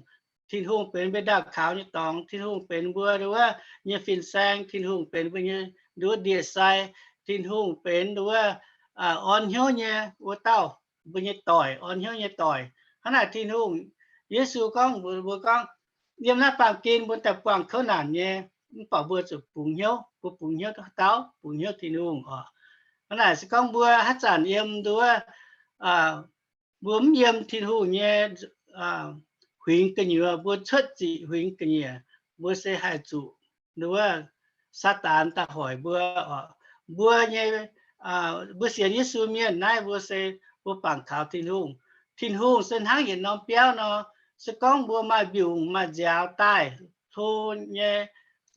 Tin-Hungh benx mbuo ndaauh kaux nyei dorngx. Tin-Hungh benx mbuo nduov nyei fin-saeng. Tin-Hungh benx mbuo nyei nduov ndie-sai. Tin-Hungh benx nduov orn hnyouv nyei wuov dauh, mbuo nyei doic, orn hnyouv nyei doic. Hnangv naaic Tin-Hungh, Yesu gorngv mbuox mbuo gorngv, yiem naaiv baamh gen mbuo daaih buangh kouv naanc nyei, mv baac mbuo zuqc bungx hnyouv. Mbuo bungx hnyouv haaix dauh? Bungx hnyouv Tin-Hungh oc. Hnangv naaic se gorngv mbuo haaix zanc yiem nduov, mbuo mv yiem Tin-Hungh nyei huingx gu'nyuoz, mbuo cuotv ziqc huingx ga'nyiec, mbuo se haih zuqc nduov Saadaan daaih hoic mbuo oc. Mbuo nyei, mbuo sienx Yesu mienh naaiv mbuo se mbuo bangc kaux Tin-Hungh. Tin-Hungh se hnangv yietc norm biauv nor. Se gorngv mbuo maaih mbiungc maaih nziaaux daaih hlo nyei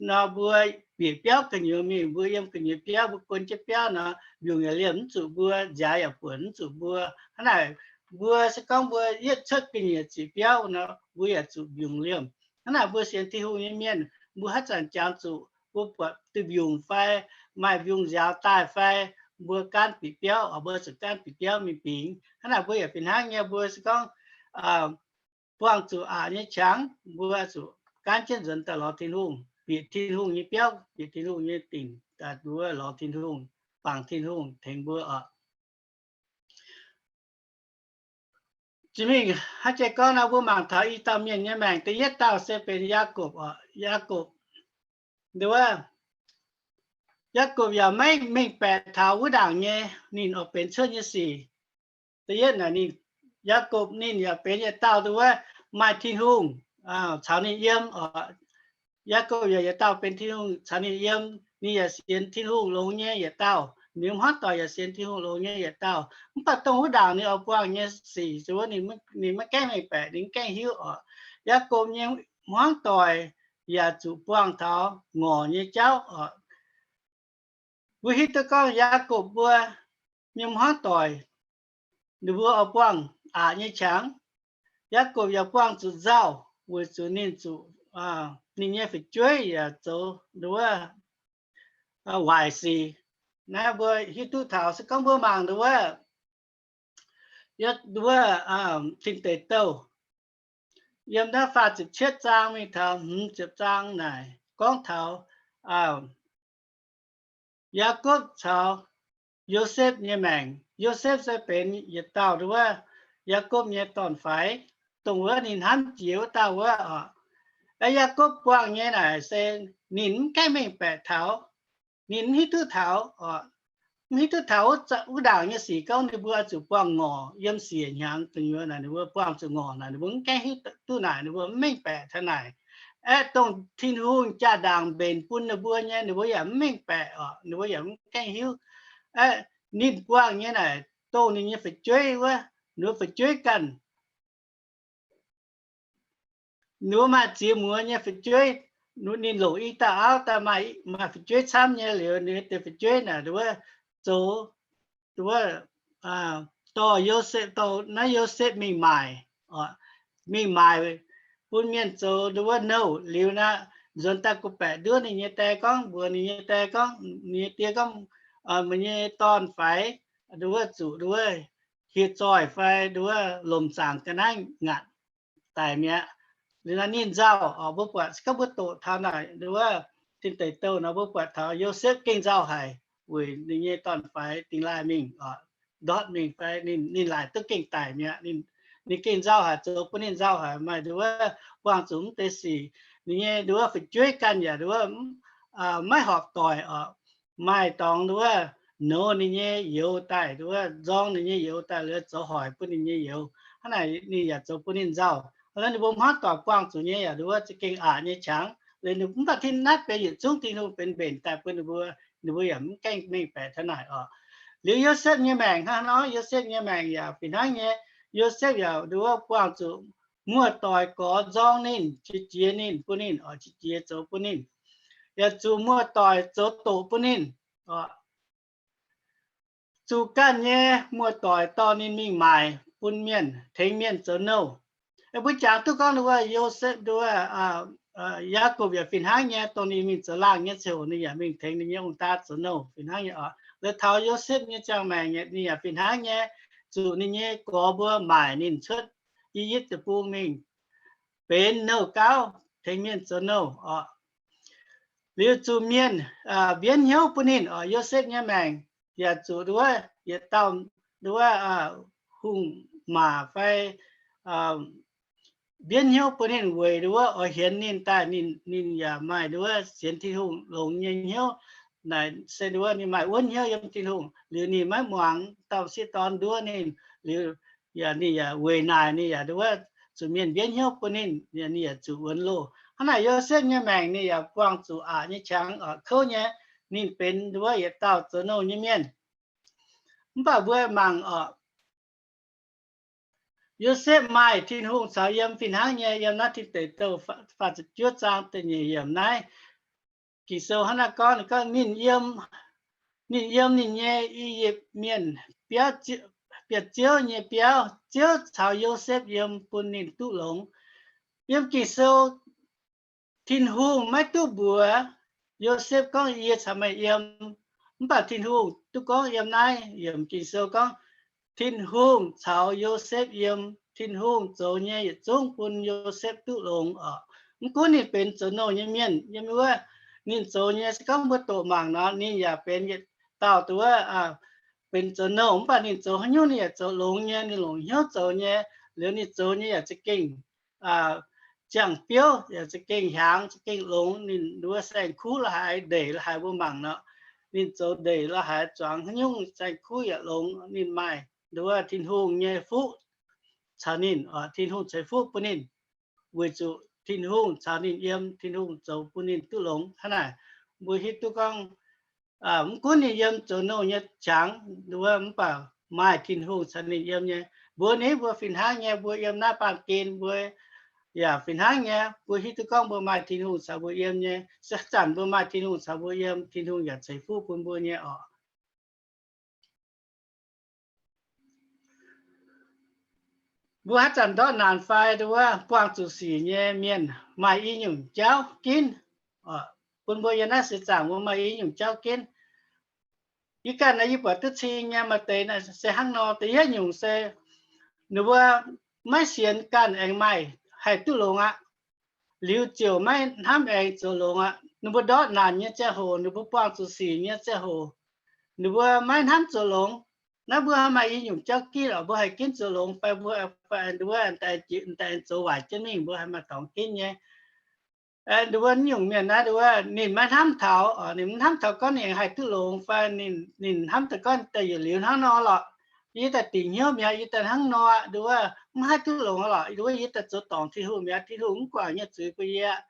nor, mbuo bieqc biauv gu'nyuoz mingh, mbuo yiem gu'nyuoz biauv, mbuo guon jienv biauv nor, mbiungc yaac liemh mv zuqc mbuo, nziaaux yaac buonc mv zuqc mbuo. Hnangv naaic, mbuo se gorngv mbuo yietv cuotv ga'nyiec ziqc biauv nor, mbuo yaac zuqc mbiungc liemh. Hnangv naaic mbuo sienx Tin-Hungh nyei mienh, mbuo haaix zanc jangx zuqc mbuo buatc duih mbiungc fai maaih mbiungc nziaaux daaih fai mbuo gaanv bieqc biauv, mbuo zuqc gaanv bieqc biauv mingh bingx. Hnangv naaic mbuo yaac fih hnangv nyei, mbuo se gorngv buangh zuqc aqc nyei qangx, mbuo zuqc gaanv jienv nzuonx daaih lorz Tin-Hungh, bieqc Tin-Hungh nyei biauv, bieqc Tin-Hungh nyei dingc, daaih mbuo lorz Tin-Hungh, bangc Tin-Hungh tengx mbuo oc. Jiex mingh hnangv jiex gorngv nor, mbuo mangc taux i dauh mienh nyei maengc. Da'yietv dauh se benx Yaakopv oc. Yaakopv, nduov, Yaakopv yaac maiv mengh baeqc taux wuov ndaangc nyei ninh oix benx cuotv nyei sic. Da'yietv naaic ninh, Yaakopv ninh yaac benx yietc dauh nduov maaih Tin-Hungh caux ninh yiem oc. Yaakopv yaac yietc dauh benx Tin-Hungh caux ninh yiem. Ninh yaac sienx Tin-Hungh longx nyei yietc dauh. Ninh hmuangv doic yaac sienx Tin-Hungh longx nyei yietc dauh. Mv baac dongh wuov ndaangc ninh oix buangh nyei sic, zuov ninh maiv gaengh mengh baeqc, ninh mv gaengh hiuv oc. Yaakopv nyei hmuangv doic yaac zuqc buangh taux ngorc nyei jauv oc. Mbuo hiuv duqv gorngv Yaakopv mbuo nyei hmuangv doic, ninh mbuo oix buangh aqc nyei qangx. Yaakopv yaac buangh zuqc nzauh weic zuqc ninh zuqc, ninh nyei fu'jueiv yaac zoux nduov waaic sic. Naaiv mbuo hiuv duqv taux. Se gorngv mbuo mangc nduov, nduov Tin Deic Douh yiem naaiv faah ziepc cietv zaang mingh taux hmz ziepc zaang naaic gorngv taux Yaakopv caux Yosepv nyei maengc. Yosepv se benx yietc dauh nduov Yaakopv nyei dorn-faix, dongh wuov ninh hnamv jiex wuov dauh wuov oc. Aa, Yaakopv buangh nyei naaic se ninh mv gaengh mengh baeqc taux, ninh mv hiuv duqv taux oc. Mv hiuv duqv taux wuov ndaangc nyei sic gorngv ninh mbuo zuqc buangh ngorc yiem siec hnyangx gu'nyuoz naaic, ninh mbuo buangh zuqc ngorc naaic, ninh mbuo mv gaengh hiuv duqv naaic, ninh mbuo mv mengh baeqc taux naaic. Aeqv, dongh Tin-Hungh jaa-ndaangc mbenc bun ninh mbuo nyei, ninh mbuo yaac mv mengh baeqc oc, ninh mbuo yaac mv gaengh hiuv. Aeqv, ninh buangh nyei naaic dongh ninh nyei fu'jueiv wuov, ninh mbuo fu'jueiv ganh, ninh mbuo maaih ziex muoz nyei fu'jueiv, ninh longc i dauh auv daaih maaih, maaih fu'jueiv camv nyei liuz, ninh deix fu'jueiv naaic nduov zoux, nduov dorh Yosepv, dorh naaiv Yosepv mingh maaic, mingh maaic bun mienh zoux nduov nouh liuz naaic, nzuonx daaih gu'baeqc nduov ninh nyei die gorngv, mbuox ninh nyei die gorngv, ninh nyei die gorngv, meih nyei dorn faix nduov zuqc nduov hieh zoih fai nduov lomc zaangc ga'naaiv ngaatc daic mi'aqv. Liuz naaiv ninh nzauh oc, mbuo buatc se gorngv mbuo doqc taux naaic nduov tin deic douh nor, mbuo buatc taux Yosepv gengh nzauh haic weic ninh nyei dorn-faix dingx laaih mingh oc, ndortv mingh fai ninh, ninh laaic duqv gengh daic mi'aqv. Ninh gengh nzauh haic, zoux bun ninh nzauh haic, maaih nduov buangh zuqc mv deix sic. Ninh nyei nduov fu'jueiv ganh yaac nduov maiv horpc doic oc. Maaih dorngx nduov nouz ninh nyei youz daaih, nduov nzorng ninh nyei youz daaih, liuz zoux hoic bun ninh nyei youz. Hnangv naaic ninh yaac zoux bun ninh nzauh. Hnangv naaiv ninh mbuo hmuangv doic buangh zuqc nyei yaac nduov za'gengh aqc nyei qangx. Liuz ninh mv baac tin naaiv benx yietc zungv Tin-Hungh benx mbenc daaih bun ninh mbuo, ninh mbuo yaac mv gaengh mengh baeqc taux naaic oc. Liuz Yosepv nyei maengc hnangv nor, Yosepv nyei maengc yaac fih hnangv nyei. Yosepv yaac nduov buangh zuqc muoz-doic gorx nzorng ninh, qiex jiez ninh, bun ninh oc, qiex jiez zoux bun ninh, yaac zuqc muoz-doic zoux doqc bun ninh oc. Zuqc ganh nyei muoz-doic dorh ninh mingh maaic bun mienh, tengx mienh zoux nouh. Mbuo jangx duqv gorngv nduov Yosepv nduov, Yaakopv yaac fih hnangv nyei, dongh ninh mingh zoux laangh nyei ziangh hoc ninh yaac mingh tengx ninh nyei ong-daa zoux nouh fih hnangv nyei oc. Liuz taux Yosepv nyei ziangh maengc ninh yaac fih hnangv nyei, zuqc ninh nyei gorx mbuo maaic ninh cuotv I^yipv Deic-Bung mingh benx nouh gauv tengx mienh zoux nouh oc. Liuz zuqc mienh mbienv hnyouv bun ninh oc. Yosepv nyei maengc yaac zuqc nduov yietc dauh nduov hungh maac fai mbienv hnyouv bun ninh weic nduov oix hienx ninh daaih, ninh, ninh yaac maaih nduov sienx Tin-Hungh longx nyei hnyouv. Naaic se nduov ninh maaih wuonv hnyouv yiem Tin-Hungh, liuz ninh maiv muangx dauh sieqv dorn nduov ninh, liuz yaac ninh yaac weic naaic ninh yaac nduov zuqc mienh mbienv hnyouv bun ninh, ninh yaac zuqc wuonx loh. Hnangv naaic Yosepv nyei maengc ninh yaac buangh zuqc aqc nyei qangx oc, kouv nyei. Ninh benx nduov yietc dauh zoux nouh nyei mienh. Mv baac mbuo mangc oc, Yosepv maaih Tin-Hungh caux yiem fih hnangv nyei. Yiem naaiv Tin Deic Douh faah ziepc juov zaang da'nyeic yiemc naaiv, Ging-Sou hnangv naaiv gorngv, ninh gorngv ninh yiem, ninh yiem ninh nyei I^yipv Mienh biauv, biauv-ziouv nyei biauv. Ziouv caux Yosepv yiem bun ninh duqv longx. Yiem Ging-Sou Tin-Hungh maiv duqv mbuox Yosepv gorngv, yie caux meih yiem. Mv baac Tin-Hungh duqv gorngv yiem naaiv yiemc Ging-Sou gorngv, Tin-Hungh caux Yosepv yiem. Tin-Hungh zoux nyei yietc zungv bun Yosepv duqv longx oc. Mv gunv ninh benx zoux nouh nyei mienh, yiem wuov ninh zoux nyei, se gorngv mbuo doqc mangc nor, ninh yaac benx yietc dauh nduov benx zoux nouh, mv baac ninh zoux haaix nyungc ninh yaac zoux longx nyei, ninh longc hnyouv zoux nyei. Liuz ninh zoux nyei yaac za'gengh ziangh biouv, yaac za'gengh hiaangx, za'gengh longx. Ninh nduov saeng-kuv la'haaix, ndeic la'haaix mbuo mangc nor, ninh zoux ndeic la'haaix, zuangx haaix nyungc saeng-kuv yaac longx. Ninh maaih nduov Tin-Hungh nyei fuqv caux ninh, Tin-Hungh ceix fuqv bun ninh, weic zuqc Tin-Hungh caux ninh yiem, Tin-Hungh zoux bun ninh duqv longx. Hnangv naaic, mbuo hiuv duqv gorngv, mv gunv ninh yiem zoux nouh nyei qangx nduov, mv baac maaih Tin-Hungh caux ninh yiem nyei. Mbuo ni mbuo fih hnangv nyei, mbuo yiem naaiv baamh gen mbuo yaac fih hnangv nyei. Mbuo hiuv duqv gorngv mbuo maaih Tin-Hungh caux mbuo yiem nyei. Se zanc mbuo maaih Tin-Hungh caux mbuo yiem, Tin-Hungh yaac ceix fuqv bun mbuo nyei oc. Mbuo haaix zanc ndortv naanc fai nduov buangh zuqc sic nyei mienh maaih i nyungc jauv ginv. Bun mbuo yiem naaiv seix zaangc mbuo maaih i nyungc jauv ginv. Yie ganh naaiv yie buatc duqv cing nyei maaih deix se hnangv nor. Da'yietv nyungc se ninh mbuo maiv sienx ganh aengx maaih haih duqv longx aqv. Liuz ziouc maiv hnamv aengx zoux longx aqv. Ninh mbuo ndortv naanc nyei ziangh hoc, ninh mbuo buangh zuqc sic nyei ziangh hoc, ninh mbuo maiv hnamv zoux longx. Naaiv mbuo maaih i nyungc jauv ginv oc, mbuo haih ginv zoux longx fai mbuo, fai nduov daaih zoux waaic jienv mingh, mbuo haih maaih dorngx ginv nyei. Nduov nyungc mienh naaiv nduov ninh maiv hnamv taux, ninh maiv hnamv taux gorngv ninh haih duqv longx fai ninh hnamv daaih gorngv daaih yietc liuz hnangv nor lorqc. Yie daaih dingc hnyouv mi'aqv, yie daaih hnangv nor, nduov mv haih duqv longx lorqc, nduov yie daaih zoux dorngc Tin-Hungh mi'aqv, Tin-Hungh mv guangc nyei zuiz bun yie aqv.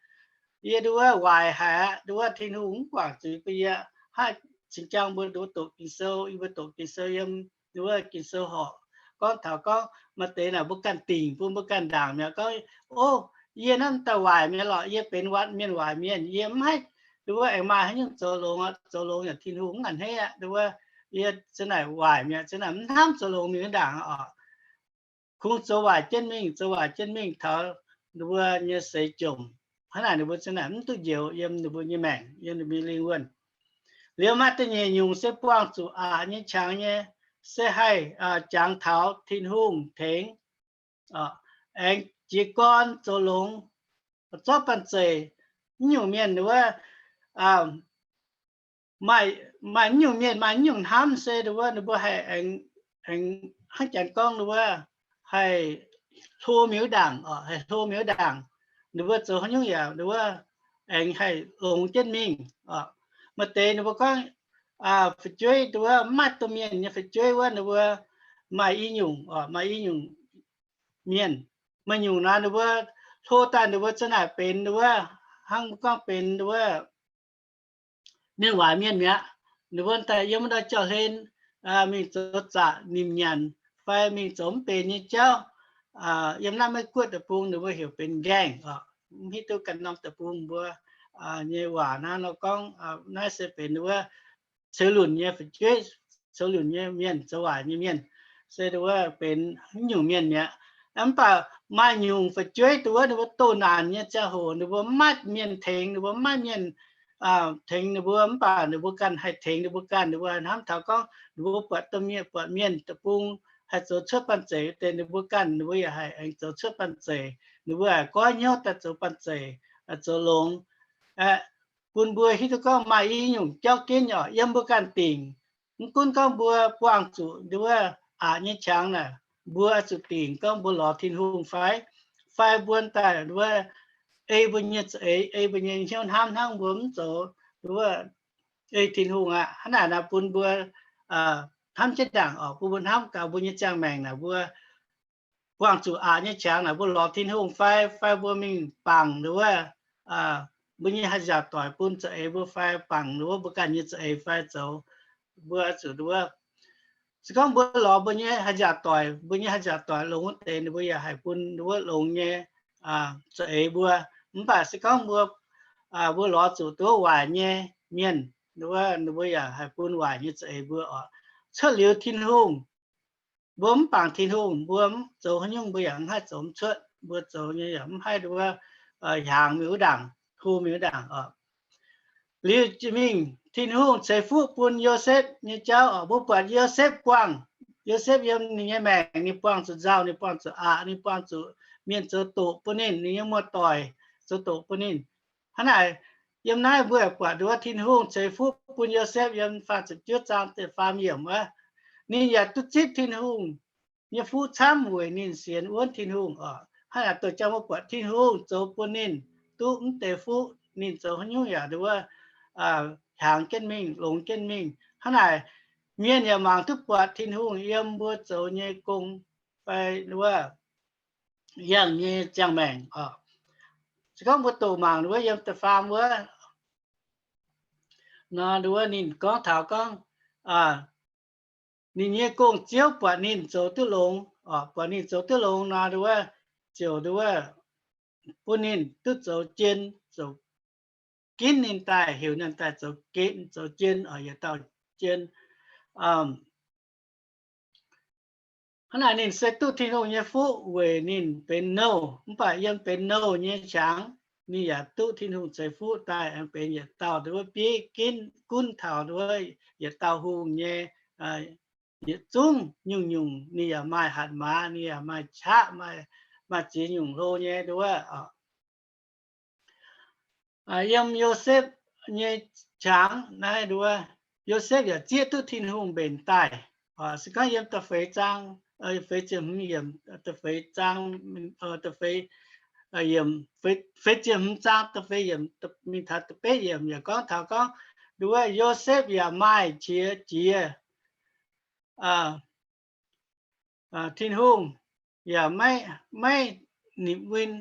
yie nduov waaic haic aqv, nduov Tin-Hungh mv guangc zuiz bun yie. Haih cing-jang mbuo nduov doqc Ging-Sou, yie mbuo doqc Ging-Sou yiem nduov Ging-Sou horqc gorngv taux gorngv maaih deix naaic mbuo ganh dingc bun mbuo ganh ndaangc mi'aqv gorngv, o, yie naaiv daaih waaic mi'aqv lorqc, yie benx mienh waaic mienh, yie mv haih nduov aengx maaih haaix nyungc zoux longx, zoux longx yaac Tin-Hungh mv a'hneiv aqv, nduov yie za'naaic waaic mi'aqv, za'naaic mv hnamv zoux longx mingh ndaangc oc. Kungx zoux waaic jienv mingh, zoux waaic jienv mingh taux ninh mbuo nyei seix jomc. Hnangv naaic ninh mbuo za'naaic mv duqv njoux yiem ninh mbuo nyei maengc, yiem ninh mbuo nyei lingh wuonh. Liuz maaih da'nyeic nyungc se buangh zuqc aqc nyei qangx nyei, se haih jangx taux Tin-Hungh tengx, aengx jiez gorn zoux longx, zorqv banh zeic. Mv nyungc mienh wuov, maaih mv nyungc mienh maaih mv nyungc hnamv se nduov ninh mbuo haih aengx, hnangv janx gorngv nduov, haih hlo mi'aqv ndaangc, haih hlo mi'aqv ndaangc. Ninh mbuo zoux haaix nyungc yaac nduov aengx haih longx jienv mingh. Maaih deix ninh mbuo gorngv fu'jueiv nduov, mv maaih domh mienh nyei fu'jueiv wuov ninh mbuo maaih i nyungc, maaih i nyungc mienh. Maaih nyungc naaic ninh mbuo hlo daaih ninh mbuo za'naaic benx nduov, hnangv mbuo gorngv benx nduov mienh waaic mienh mi'aqv. Ninh mbuo daaih yiem wuov ndau jauv-hlen mingh zoux zaqc nimc nyanc fai mingh zoux mv benx nyei jauv. Yiem naaiv Meiv Guoqv deic-bung ninh mbuo heuc benx nqaengh oc. Mv hiuv duqv ganh norm deic-bung mbuo nyei waac naaiv nor gorngv, naaiv se benx wuov ceux lunc nyei fu'jueiv, ceux lunc nyei mienh, zoux waaic nyei mienh, se nduov benx mv nyungc mienh mi'aqv. Mv baac maaih nyungc fu'jueiv nduov ninh mbuo doh naanc nyei ziangh hoc ninh mbuo mv maaih mienh tengx, ninh mbuo mv maaih mienh tengx ninh mbuo, mv baac ninh mbuo ganh haih tengx ninh mbuo ganh, ninh mbuo hnamv taux gorngv ninh mbuo buatc domh mienh, buatc mienh deic-bung haih zoux cuotv banh zeic deix, ninh mbuo ganh ninh mbuo yaac haih aengx zoux cuotv banh zeic. Ninh mbuo haih goiv hnyouv daaih zoux banh zeic, zoux longx. Bun mbuo hiuv duqv gorngv maaih i nyungc jauv ginv oc, yiem mbuo ganh dingc. Mv gunv gorngv mbuo buangh zuqc nduov aqc nyei qangx naaic, mbuo oix zuqc dingc gorngv mbuo lorz Tin-Hungh fai, fai mbuo daaih nduov ei mbuo nyei za'eix, ei mbuo nyei hnyouv hnamv hnangv mbuo mv zoux nduov ei Tin-Hungh aqv. Hnangv naaic naaic bun mbuo hnamv jienv ndaangc oc, bun mbuo hnamv gaax mbuo nyei ziangh maengc naaic mbuo buangh zuqc aqc nyei qangx naaic mbuo lorz Tin-Hungh fai, fai mbuo mingh bangc nduov mbuo nyei haaix nziaauc doic bun za'eix mbuo fai, bangc nduov mbuo ganh nyei za'eix fai zoux. Mbuo zuqc nduov, se gorngv mbuo lorz mbuo nyei haaix nziaauc doic, mbuo nyei haaix nziaauc doic longx wuov deix ninh mbuo yaac haih bun nduov longx nyei za'eix mbuo. Mv baac se gorngv mbuo, mbuo lorz zuqc nduov waaic nyei mienh, nduov ninh mbuo yaac haih bun waaic nyei za'eix mbuo oc. Cuotv liuz Tin-Hungh, mbuo mv bangc Tin-Hungh, mbuo mv zoux haaix nyungc mbuo yaac mv haih zoux mv cuotv, mbuo zoux nyei yaac mv haih nduov hiaangx mingh wuov ndaangc, hlo mingh wuov ndaangc oc. Liuz mingh Tin-Hungh ceix fuqv bun Yosepv nyei jauv oc. Mbuo buatc Yosepv buangh, Yosepv yiem ninh nyei maengc ninh buangh zuqc nzauh, ninh buangh zuqc aqc, ninh buangh zuqc mienh zoux doqc bun ninh, ninh nyei muoz-doic zoux doqc bun ninh. Hnangv naaic, yiem naaiv mbuo buatc nduov Tin-Hungh ceix fuqv bun Yosepv yiem faah ziepc juov zaang da'faam yiemc wuov, ninh yaac duqv zipv Tin-Hungh nyei fuqv camv weic ninh sienx wuonv Tin-Hungh oc. Hnangv naaic douc jangx mbuo buatc Tin-Hungh zoux bun ninh duqv mv deix fuqv, ninh zoux haaix nyungc yaac nduov hiaangx jienv mingh, longx jienv mingh. Hnangv naaic, mienh yaac mangc duqv buatc Tin-Hungh yiem mbuo zoux nyei gong fai nduov yangh nyei ziangh maengc oc. Se gorngv mbuo doqc mangc nduov yiem da'faam wuov nor, nduov ninh gorngv taux gorngv ninh nyei gong-ziouv buatc ninh zoux duqv longx oc, buatc ninh zoux duqv longx nor, nduov ziouc nduov bun ninh duqv zoux jien, zoux ginv ninh daaih, heuc ninh daaih zoux ginv, zoux jien oc, yietc dauh jien. Hnangv naaic ninh se duqv Tin-Hungh nyei fuqv weic ninh benx nouh, mv baac yiem benx nouh nyei qangx ninh yaac duqv Tin-Hungh ceix fuqv daaih aengx benx yietc dauh nduov bieiv ginv gunv taux nduov yietc dauh hungh nyei. Yietc zungv nyungc-nyungc ninh yaac maaih hatc maaz, ninh yaac maaih qaqv, maaih ziex nyungc hlo nyei nduov oc. Yiem Yosepv nyei qangx naaiv nduov, Yosepv yaac zieqv duqv Tin-Hungh mbenc daaih. Se gorngv yiem da'feix zaang, feix ziepc hmz yiemc, da'feix zaang, da'feix, feix ziepc hmz zaang da'feix yiemc mingh taux da'betv yiemc yaac gorngv taux gorngv nduov Yosepv yaac maaih qiex jiez Tin-Hungh yaac maiv, maiv nimc win,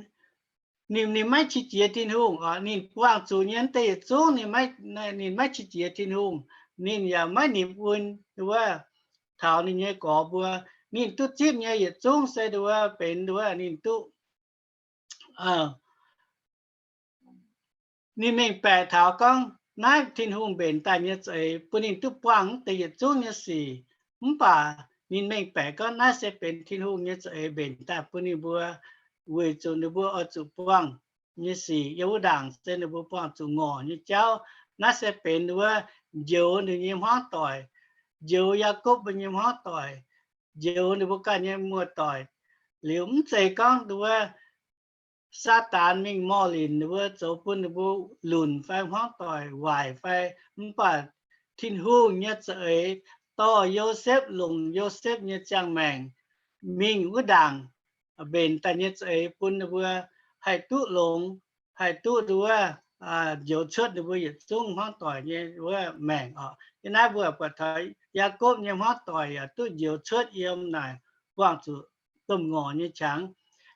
ninh, ninh maiv qiex jiez Tin-Hungh oc. Ninh buangh zuqc nyei deix yietc zungv ninh maiv, ninh maiv qiex jiez Tin-Hungh. Ninh yaac maiv nimc un wuov taux ninh nyei gorx mbuo. Ninh duqv zipv nyei yietc zungv se wuov benx wuov ninh duqv ninh mengh baeqc taux gorngv naaiv Tin-Hungh mbenc daaih nyei za'eix bun ninh duqv buangh mv deix yietc zungv nyei sic. Mv baac ninh mengh baeqc gorngv naaiv se benx Tin-Hungh nyei za'eix mbenc daaih bun ninh mbuo, weic zuqc ninh mbuo oix zuqc buangh nyei sic yiem wuov ndaangc se ninh mbuo buangh zuqc ngorc nyei jauv. Naaiv se benx wuov njoux ninh nyei hmuangv doic, njoux Yaakopv mbuo nyei hmuangv doic, njoux ninh mbuo ganh nyei muoz-doic. Liuz mv zeiz gorngv wuov Saadaan mingh morh linc ninh mbuo zoux bun ninh mbuo lunc fai hmuangv doic waaic fai, mv baac Tin-Hungh nyei za'eix dorh Yosepv, longc Yosepv nyei ziangh maengc mingh wuov ndaangc mbenc daaih nyei za'eix bun ninh mbuo haih duqv longx, haih duqv wuov njoux cuotv ninh mbuo yietc zungv hmuangv doic nyei wuov maengc oc. Yiem naaiv mbuo buatc taux Yaakopv nyei hmuangv doic yaac duqv njoux cuotv yiem naaic buangh zuqc domh ngorc nyei qangx.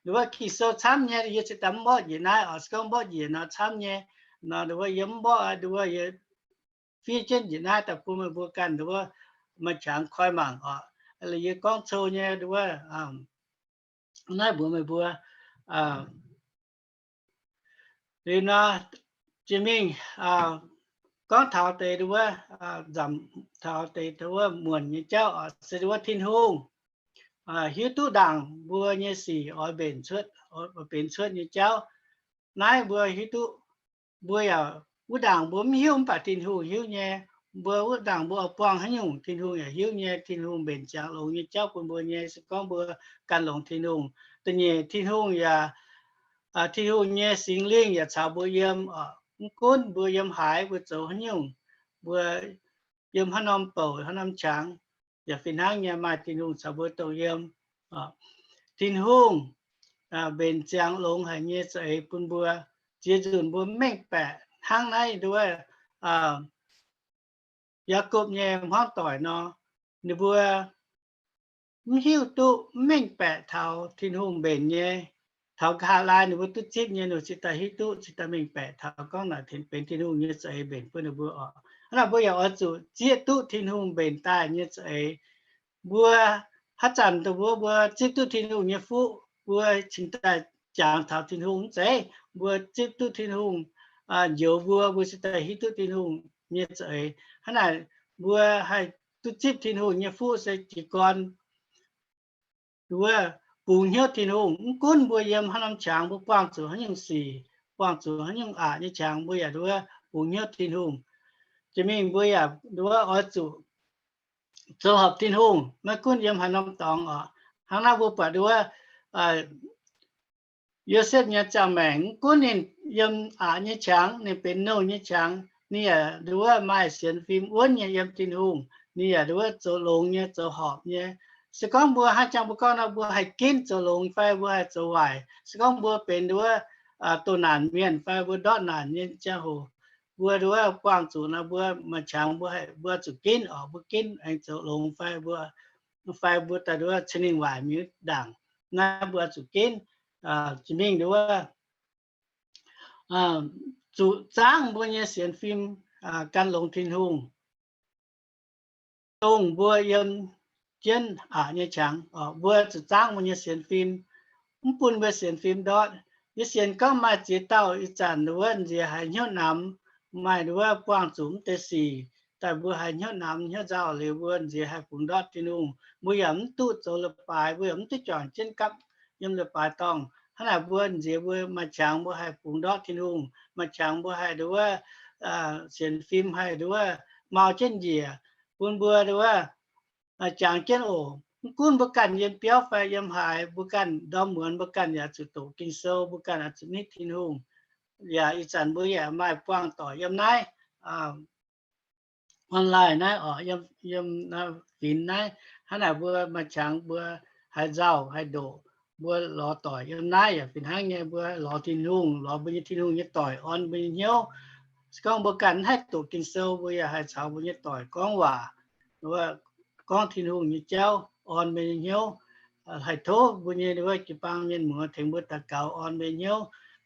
Ninh wuov Ging-Sou camv nyei, yie se daaih mv mborqv njiec naaiv oc. Se gorngv mborqv njiec nor camv nyei. Nor ninh wuov yie mv mborqv, ninh wuov yie fiev jienv njiec naaiv daaih bun meih mbuo ganh wuov maaih qangx koi mangc oc. Yie gorngv cou nyei wuov, naaiv mbuox meih mbuo liuz nor, jiex mingh gorngv taux deix wuov, nzamc taux deix wuov muonc nyei jauv oc, se wuov Tin-Hungh hiuv duqv ndaangc mbuo nyei sic oix mbenc cuotv, oix benx cuotv nyei jauv. Naaiv mbuo hiuv duqv, mbuo yaac wuov ndaangc mbuo mv hiuv mv baac Tin-Hungh hiuv nyei. Mbuo wuov ndaangc mbuo oix buangh haaix nyungc Tin-Hungh yaac hiuv nyei. Tin-Hungh mbenc ziangx longx nyei jauv bun mbuo nyei. Se gorngv mbuo gan longx Tin-Hungh, da'nyeic Tin-Hungh yaac, Tin-Hungh nyei Singx Lingh yaac caux mbuo yiem. Mv gunv mbuo yiem haaix, mbuo zoux haaix nyungc, mbuo yiem haaix norm bouc haaix norm qangx, yaac fih hnangv nyei maaih Tin-Hungh caux mbuo dongh yiem. Tin-Hungh mbenc ziangx longx haic nyei za'eix bun mbuo. Ziex nzunc mbuo mengh baeqc hnangv naaiv nduov Yaakopv nyei hmuangv doic nor, ninh mbuo mv hiuv duqv, mv mengh baeqc taux Tin-Hungh mbenc nyei. Taux nqa'haav laai ninh mbuo duqv zipv nyei, ninh cingx daaih hiuv duqv, cingx daaih mengh baeqc taux gorngv naaic benx Tin-Hungh nyei za'eix mbenc bun ninh mbuo oc. Hnangv naaic mbuo yaac oix zuqc zieqv duqv Tin-Hungh mbenc daaih nyei za'eix. Mbuo haaix zanc dongh mbuo, mbuo zipv duqv Tin-Hungh nyei fuqv, mbuo cingx daaih jangx taux Tin-Hungh mv zeiz. Mbuo zipv duqv Tin-Hungh njoux mbuo, mbuo cingx daaih hiuv duqv Tin-Hungh nyei za'eix. Hnangv naaic mbuo haih duqv zipv Tin-Hungh nyei fuqv se jiez gorn wuov bungx hnyouv Tin-Hungh. Mv gunv mbuo yiem haaix norm qangx, mbuo buangh zuqc haaix nyungc sic, buangh zuqc haaix nyungc aqc nyei qangx, mbuo yaac nduov bungx hnyouv Tin-Hungh. Jiex mingh mbuo yaac nduov oix zuqc zoux horpc Tin-Hungh, maiv gunv yiem haaix norm dorngx oc. Hnangv naaiv mbuo buatc nduov Yosepv nyei ziangh maengc, mv gunv ninh yiem aqc nyei qangx, ninh benx nouh nyei qangx, ninh yaac nduov maaih sienx fim wuonv nyei yiem Tin-Hungh. Ninh yaac nduov zoux longx nyei, zoux horpc nyei. Se gorngv mbuo haaix jangx mbuo gorngv nor, mbuo haih ginv zoux longx fai mbuo haih zoux waaic. Se gorngv mbuo benx nduov doh naanc mienh fai mbuo ndortv naanc nyei ziangh hoc, mbuo nduov buangh zuqc nor, mbuo maaih qangx mbuo haih, mbuo zuqc ginv oc. Mbuo ginv aengx zoux longx fai mbuo, fai mbuo daaih nduov ca'ningh waaic mi'aqv ndaangc. Naaiv mbuo zuqc ginv, jiex mingh nduov zuqc zaangv mbuo nyei sienx fim gan longx Tin-Hungh, dongh mbuo yiem jienv aqc nyei qangx. Mbuo zuqc zaangv mbuo nyei sienx fim, mv bun mbuo sienx fim ndortv. Yie sienx gorngv maaih ziex dauh ih zanc nduov nziex haiz hnyouv namx, maaih nduov buangh zuqc mv deix sic daaih, mbuo haiz hnyouv namx hnyouv nzauh liuz, mbuo nziex haih bungx ndortv Tin-Hungh. Mbuo yaac mv duqv zoux leiz-baaix, mbuo yaac mv duqv juangc jienv gapv yiem leiz-baaix dorngh. Hnangv naaic mbuo nziex mbuo maaih qangx mbuo haih bungx ndortv Tin-Hungh, maaih qangx mbuo haih nduov sienx fim haih nduov mau jienv njiec, bun mbuo nduov jangx jienv oc. Mv gunv mbuo ganh yiem biauv fai yiem haaix, mbuo ganh ndorm muonz mbuo ganh yaac zuqc doqc Ging-Sou, mbuo ganh yaac zuqc nitv Tin-Hungh. Yaac ih zanc mbuo yaac maaih buangh doic yiem naaiv online naaiv oc, yiem, yiem finx naaiv. Hnangv naaic mbuo maaih qangx mbuo haih nzauh haih ndoqc, mbuo lorz doic yiem naaiv yaac fih hnangv nyei. Mbuo lorz Tin-Hungh, lorz mbuo nyei Tin-Hungh nyei doic orn mbuo nyei hnyouv. Se gorngv mbuo ganh mv haih doqc Ging-Sou, mbuo yaac haih caux mbuo nyei doic gorngv waac, gorngv Tin-Hungh nyei jauv orn mbuo nyei hnyouv. Haih tov mbuo nyei wuov jiu-baang mienh muoz tengx mbuo daux gaux orn mbuo nyei hnyouv.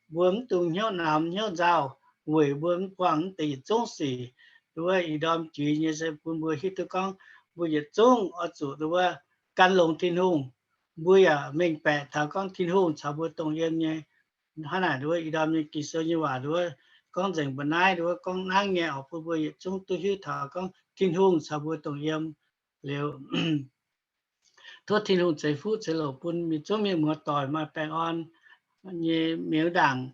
mbuo mv dungx hnyouv namx hnyouv nzauh, weic mbuo mv buangh mv deix yietc zungv sic. Nduov ih ndorm jiex nyei se bun mbuo hiuv duqv gorngv mbuo yietc zungv oix zuqc nduov gan longx Tin-Hungh. Mbuo yaac mengh baeqc taux gorngv Tin-Hungh caux mbuo dongh yiem nyei. Hnangv naaic nduov ih ndorm nyei Ging-Sou nyei waac nduov gorngv nzengc mba'naaiv nduov gorngv nangv nyei oc, bun mbuo yietc zungv duqv hiuv taux gorngv Tin-Hungh caux mbuo dongh yiem. Liuz, tov Tin-Hungh ceix fuqv ceix loc bun mienh zungv mienh muoz doic maaih baengh orn nyei miuc ndaangc,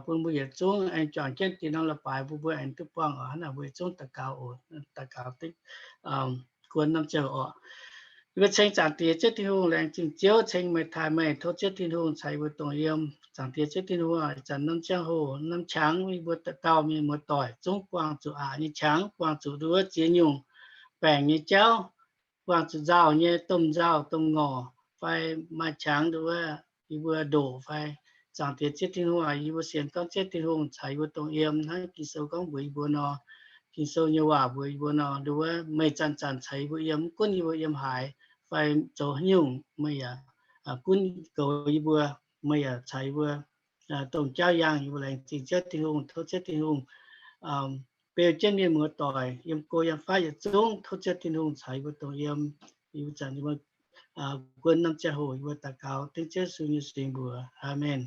bun mbuo yietc zungv aengx juangc jienv dieh norm leiz-baaix bun mbuo aengx duqv buangh oc. Hnangv naaic mbuo yietc zungv daux gaux oc, daux gaux dingv guon norm ziangh hoc oc. Yie mbuo ceng Zaangc Diex Ziouv Tin-Hungh, laengz zingh Ziouv ceng meih taaih meih, tov Ziouv Tin-Hungh caux yie mbuo dongh yiem. Zaangc Diex Ziouv Tin-Hungh, ih zanc norm ziangh hoc norm qangx yie mbuo dauh dauh mienh muoz doic zungv buangh zuqc aqc nyei qangx, buangh zuqc nduov ziex nyungc baengc nyei jauv, buangh zuqc nzauh nyei, domh nzauh domh ngorc fai maaih qangx nduov yie mbuo ndoqc fai. Zaangc Diex Ziouv Tin-Hungh aac, yie mbuo sienx gorngv Ziouv Tin-Hungh caux yie mbuo dongh yiem hnangv Ging-Sou gorngv mbuox yie mbuo nor, Ging-Sou nyei waac mbuox yie mbuo nor, nduov meih zanc-zanc caux yie mbuo yiem, mv gunv yie mbuo yiem haaix fai zoux haaix nyungc, meih yaac gunv goux yie mbuo, meih yaac caux yie mbuo dongh jauv yangh. Yie mbuo laengz zingh Ziouv Tin-Hungh, tov Ziouv Tin-Hungh beu jienv mienh muoz doic yiem go yiem fatv yietc zungv, tov Ziouv Tin-Hungh caux yie mbuo dongh yiem. Yie mbuo zanc yie mbuo guon norm ziangh hoc yie mbuo daux gaux dengv Ziouv Yesu nyei singx mbuox. Aamen.